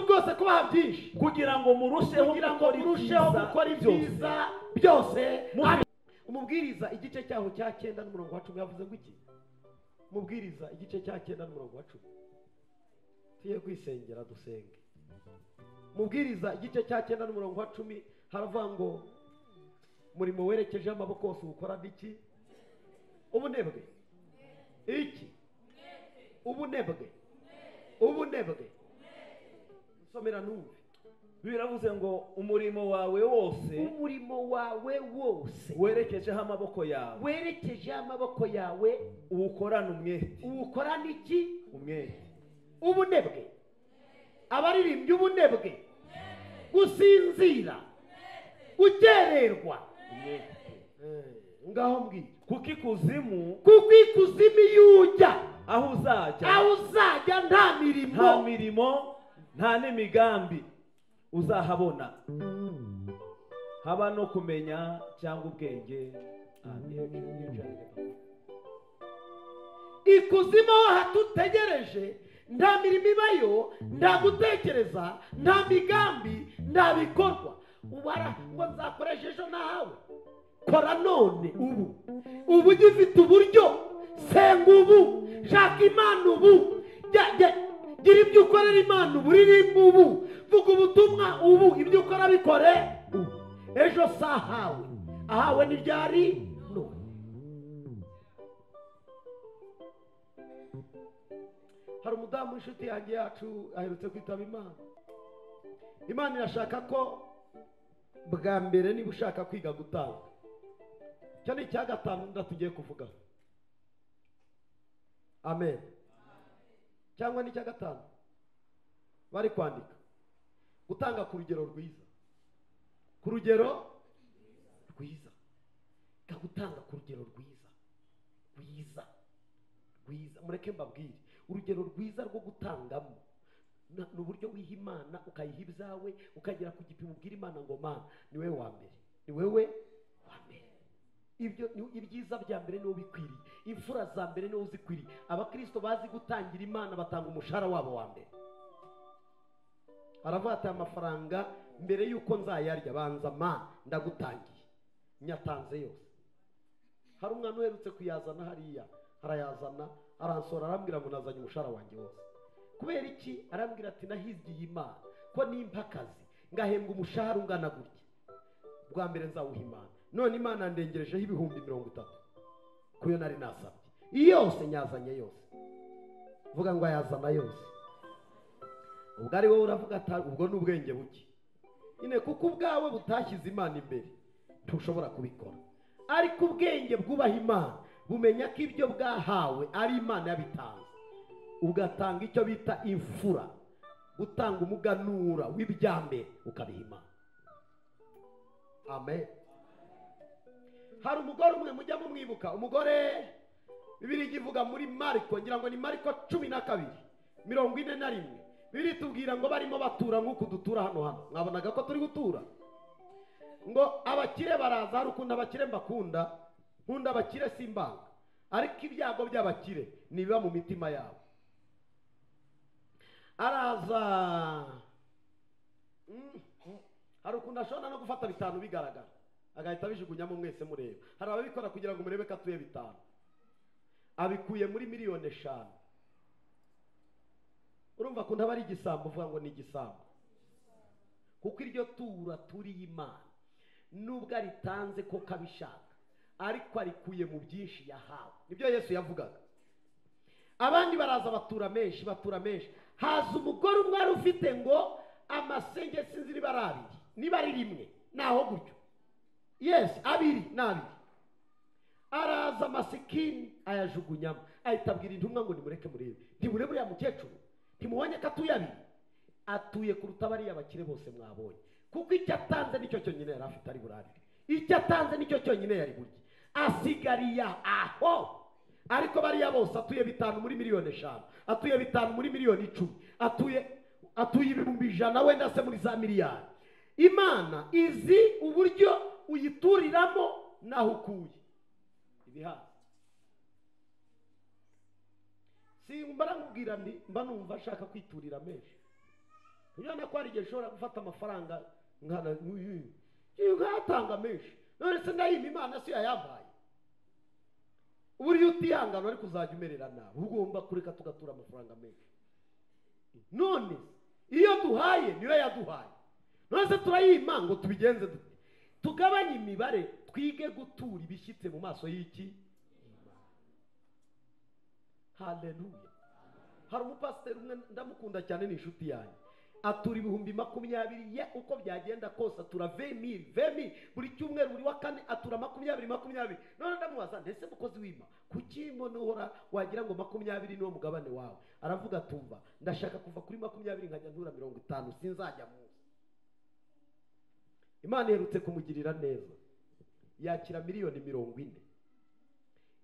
bwose, kubaha byinshi, kugira ngo murusheho gukora ibyiza byose. Umubwiriza igice cyaho cya 9 n'umurongo wa 10 yavuze ngo iki? Umubwiriza igice cya 9 n'umurongo wa 10. Tuye kwisengera dusenge. Mubwiriza igice cya 9 n'umurongo wa 10 haravuga ngo murimo werekeje amaboko yose ukora iki? Ubunebwe. Iki? Ubunebwe. Nsomera numve. Biravuze ngo umurimo wawe wose, werekejeho amaboko yawe, uwukorana umwete. Uwukorana iki? Umwete. Ubunebwe. Abaririmbyi ubunebwe, gusinzira, gukererwa. Ngaho mbwira. Kuko ikuzimu iyo ujya, aho uzajya nta mirimo, nta n'imigambi uzahabona, haba no kumenya cyangwa ubwenge. Ikuzimu aho hatutegereje nta mirimo ibayo, nta gutekereza, nta migambi, nta bikorwa. Ubara ngo nzakoresha ejo nahawe. Kora none ubu. Ubu ugifite uburyo, senga ubu, shaka Imana ubu, gira ibyo ukorera Imana ubu, uririmba ubu, vuga ubutumwa ubu, ibyo ukora bikore ubu. Ejo si ahawe, ahawe ni ryari? None. Hari umudamu w'inshuti yanjye yacu aherutse kwitaba Imana. Imana irashaka ko bwa mbere niba ushaka kwiga gutanga, cyane icya 5 ndatugiye kuvuga. Amen. Cyangwa n'icya 5 bari kwandika gutanga ku rugero rwiza, ku rugero rwiza, gutanga ku rugero rwiza rwiza. Mureke mbabwire urugero rwiza rwo gutangamo ni uburyo wiha Imana, ukayiha ibyawe, ukagera ku gipimo ubwira Imana ngo Mana ni wewe wa mbere, ni wewe wa mbere. Ibyo ibyiza bya mbere niwo bikwiriye, imfura za mbere niwo uzikwiriye. Abakristo bazi gutangira Imana batanga umushahara wabo wa mbere. Aravuga ati amafaranga mbere yuko nzayarya banza Mana ndagutangiye, nyatanze yose. Hari umwana uherutse kuyazana hariya, arayazana aransora, arambwira ngo nazanye umushahara wanjye wose. Kubera iki? Arambwira ati nahigiye Imana ko nimpa akazi ngahembwa umushahara ungana gutya, bwa mbere nzawuha Imana. None Imana ndengerejeho 30,000 kuyo nari nasabye, yose nyazanye yose. Vuga ngo ayazana yose. Ubwo ari wowe uravuga ati ubwo ni ubwenge buke nyine, kuko ubwawe butashyize Imana imbere ntushobora kubikora. Ariko ubwenge bwubaha Imana bumenya ko ibyo bwahawe ari Imana yabitanze, ugatanga icyo bita imfura, gutanga umuganura w'ibyambere ukabiha Imana. Amen. Hari umugore umwe mujya mumwibuka, umugore Bibiliya ivuga muri Mariko, ngira ngo ni Mariko 12, 41, biritubwira ngo barimo batura nk'uko dutura hano hano. Mwabonaga ko turi gutura. Ngo abakire baraza, hari ukuntu abakire mbakunda, nkunda abakire simbanga, ariko ibyago by'abakire nibiba mu mitima yabo. Araza, hari ukuntu ashobora no gufata 5 bigaragara agahita abijugunyamo mwese mureba. Hari ababikora kugira ngo murebe ko atuye 5, abikuye muri miliyoni 5. Urumva ko ntaba ari igisambo, uvuga ngo ni igisambo, kuko iryo tura turiye Imana nubwo aritanze ko kabishaka, ariko arikuye mu byinshi yahawe. Nibyo Yesu yavugaga. Abandi baraza batura menshi, batura menshi. Haza umugore umwe wari ufite ngo amasenge sinzi niba ari abiri, niba ari rimwe, naho gutyo. Yes, abiri n'abiri. Araza masikini ayajugunyamo, ahita abwira intumwa ngo nimureke murebe. Ntimurebe uriya mukecuru, ntimubonye ko atuye abiri, atuye kuruta bariya bakire bose mwabonye. Kuko icyo atanze nicyo cyonyine yari afite ari burarire, icyo atanze nicyo cyonyine yari burye, asigariye aho. Ariko bariya bose atuye 5 muri miliyoni 5, atuye 5 muri miliyoni 10, atuye 100,000 wenda se muri za miliyari. Imana izi uburyo uyituriramo naho ukuye ibihaza. Simba nkubwira nti mba numva ashaka kwiturira menshi. Ujyana ko hari igihe ushobora gufata amafaranga nkatanga menshi, none se ndayima Imana si yayampaye. Uburyo utihangana ariko uzajya umerera nabi, ugomba kureka tugatura amafaranga menshi. None iyo duhaye niyo yaduhaye, none se turayima ngo tubigenze dute? Tugabanye imibare, twige gutura ibishyitse mu maso y'iki. Haleluya. Hari umupasiteri umwe ndamukunda cyane, ni inshuti yanjye, atura 20,000 ye uko byagenda kose, atura 20,000 buri cyumweru, buri wa kane atura 20 20. None ndamubaza ndetse mukozi w'Imana, kuki mbona uhora wagira ngo 20 niwo mugabane wawe? Aravuga tumva ndashaka kuva kuri 20 nkajya ntura 50, sinzajya munsi. Imana iherutse kumugirira neza, yakira miliyoni 40.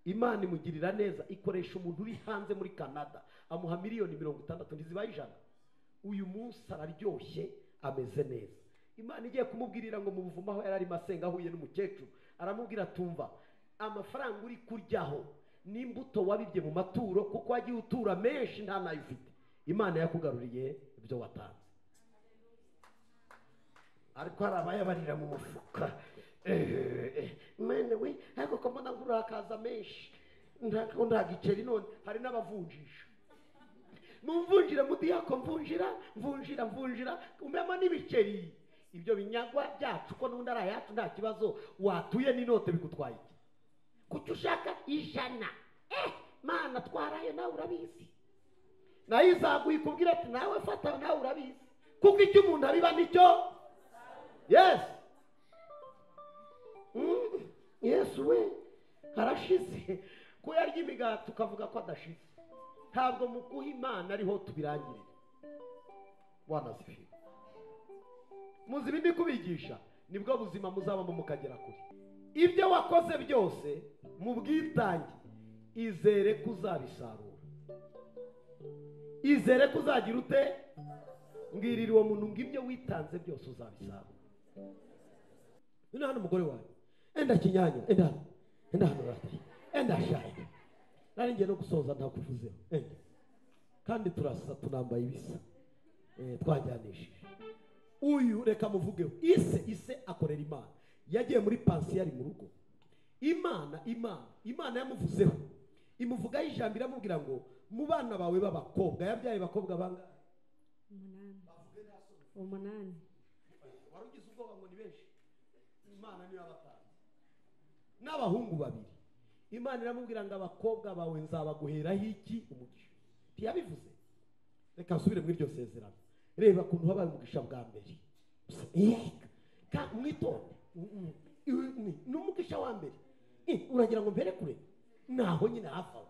Imana imugirira neza, ikoresha umuntu uri hanze muri Canada, amuha miliyoni 60, ntizibaye 100. Uyu munsi araryoshye, ameze neza. Imana igiye kumubwirira ngo mu buvumo aho yari arimo asenga ahuye n'umukecuru, aramubwira tumva amafaranga uri kuryaho n'imbuto wabibye mu maturo, kuko wagiye utura menshi nta nayo ufite, Imana yakugaruriye ibyo watanze. Ariko hari abayabarira mu mufuka, mwene we ariko ko mbona ngo urakaza menshi, nta giceri. None hari n'abavunjisha, mumvunjira mudiyako, mvunjira mvunjira mvunjira, umemo n'ibiceri. Ibyo binyagwa byacu ko n'undi ari ayacu nta kibazo, watuye n'inote bigutwaye iki? Kuki ushaka 100? Mana twarayo nawe urabizi. Nayo izaguha ikubwira ati nawe fata, nawe urabizi. Kuko icyo umuntu abiba nicyo. Yes. Yesu we harashize. Ko yarya imigati ukavuga ko adashize. Ntabwo mu guha Imana ariho tubirangirira. Bwana asifiwe. Muzi ibindi kubigisha, nibwo buzima muzabamo mukagera kure. Ibyo wakoze byose mu bwitange, izere kuzabisarura. Izere kuzagira ute? Mbwirira uwo muntu ngo ibyo witanze byose uzabisarura. None hano umugore wawe, enda kinyanya, enda hano, enda hano rata, enda shaye. Nari ngiye no gusoza ntakuvuzeho. Enda. Kandi turasa tunambaye ibisa. Twajyanishije. Uyu reka muvugeho. Ise akorera Imana. Yagiye muri pansiyo ari mu rugo. Imana yamuvuzeho. Imuvugaho ijambo iramubwira ngo mu bana bawe b'abakobwa, yabyaye abakobwa bangahe? 8. Wari ugize ubwoba ngo ni benshi. Imana niyo yabatanze. N'abahungu 2. Imana iramubwira ngo abakobwa bawe nzabaguheraho iki? Umugisha. Ntiyabivuze. Reka nsubire muri iryo sezerano. Reba kuntu habaye umugisha bwa mbere. Mwitonde. Ni umugisha wa mbere. Uragira ngo mbere kure? Naho nyine hafi aho.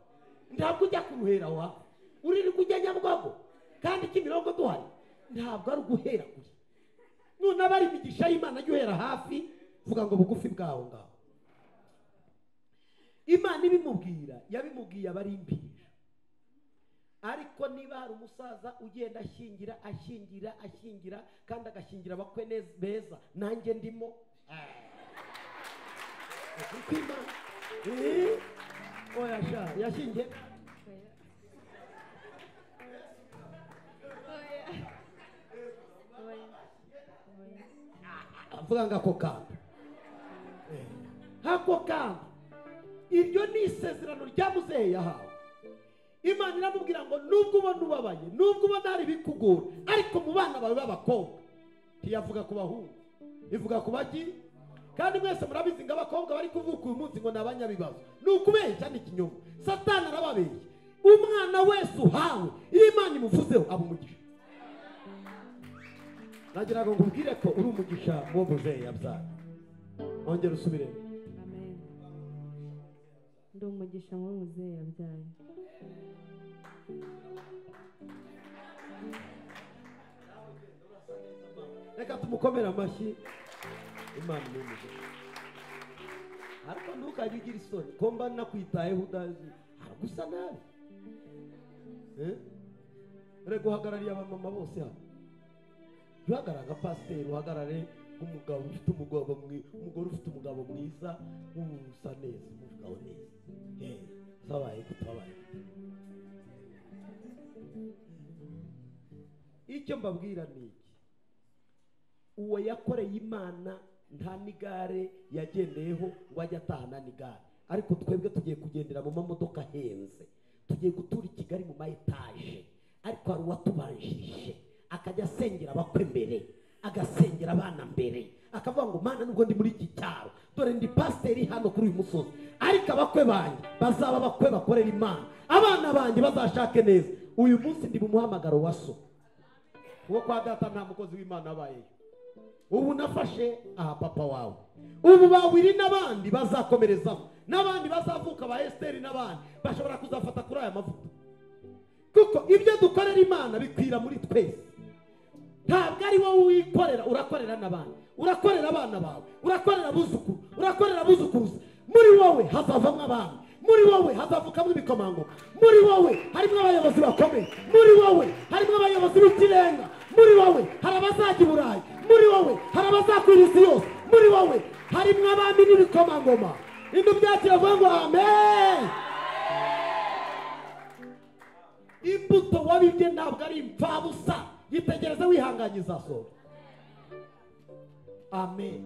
Ntabwo ujya kuruhera aho hafi. Uririrwa ujya Nyabugogo. Kandi Kimirongo duhari. Ntabwo ari uguhera kure. None abari imigisha y'Imana ajya uhera hafi, vuga ngo bugufi bwaho ngaho. Imana ibimubwira, yabimubwiye abari impinja. Ariko niba hari umusaza ugenda ashyingira ashyingira ashyingira kandi agashyingira abakwe beza, nanjye ndimo. Oya sha, yashyingiye. Avuga ngo ako kantu, ako kantu, iryo ni isezerano rya muzehe yahawe. Imana iramubwira ngo nubwo ubona ubabaye, nubwo ubona hari ibikugora, ariko mu bana bawe b'abakobwa, ntiyavuga ku bahungu, ivuga ku bagi. Kandi mwese murabizi ngo abakobwa bari kuvuka uyu munsi ngo ni abanyabibazo. Ni ukubeshya, ni ikinyoma. Satani arababeshya. Umwana wese uhawe, iyo Imana imuvuzeho aba umugisha. Nagira ngo nkubwire ko uri umugisha muwo muzehe yabyaye. Ongera usubiremo. Amen. Ndi umugisha muwo muzehe yabyaye. Reka tumukomere amashyi. Imana ni umugisha. Ariko ntukajye ugira isoni ko mba nakwitayeho utazi gusa nabi. Reka uhagarariye abamama bose hano. Uhagarara nka pasiteri, uhagarare nk'umugabo ufite umugabo mwiza, umugore ufite umugabo mwiza, usa neza, umuvugaho neza. Zabaye kutabaye. Icyo mbabwira ni iki: uwo yakoreye Imana nta n'igare yagendeyeho ngo ajye atahana n'igare. Ariko twebwe tugiye kugendera mu mamodoka ahenze, tugiye gutura i Kigali mu ma etaje. Ariko hari uwatubanjirije akajya asengera abakwe mbere, agasengera abana mbere, akavuga ngo Mana nubwo ndi muri iki cyaro, dore ndi pasiteri hano kuri uyu musozi, ariko abakwe banjye bazaba abakwe bakorera Imana, abana banjye bazashake neza. Uyu munsi ndi mu muhamagaro wa so. Uwo kwa data nta mukozi w'Imana abayeyo. Ubu nafashe aha papa wawe, ubu bawiri n'abandi bazakomerezaho, n'abandi bazavuka ba Esteri n'abandi bashobora kuzafata kuri aya mavuta. Kuko ibyo dukorera Imana bikwira muri twese. Ntabwo ari wowe wikorera, urakorera n'abandi, urakorera abana bawe, urakorera abuzukuru, urakorera abuzukuruza. Muri wowe hazavamo abana, muri wowe hazavukamo ibikomangoma, muri wowe harimo abayobozi bakomeye, muri wowe harimo abayobozi b'ikirenga, muri wowe hari abazajya i Burayi, muri wowe hari abazakwira isi yose, muri wowe harimo abami n'ibikomangoma. Ibyo byakira vuga ngo amen. Imbuto wabibye ntabwo ari impfabusa, yitegereze wihanganye izasohora. Amen.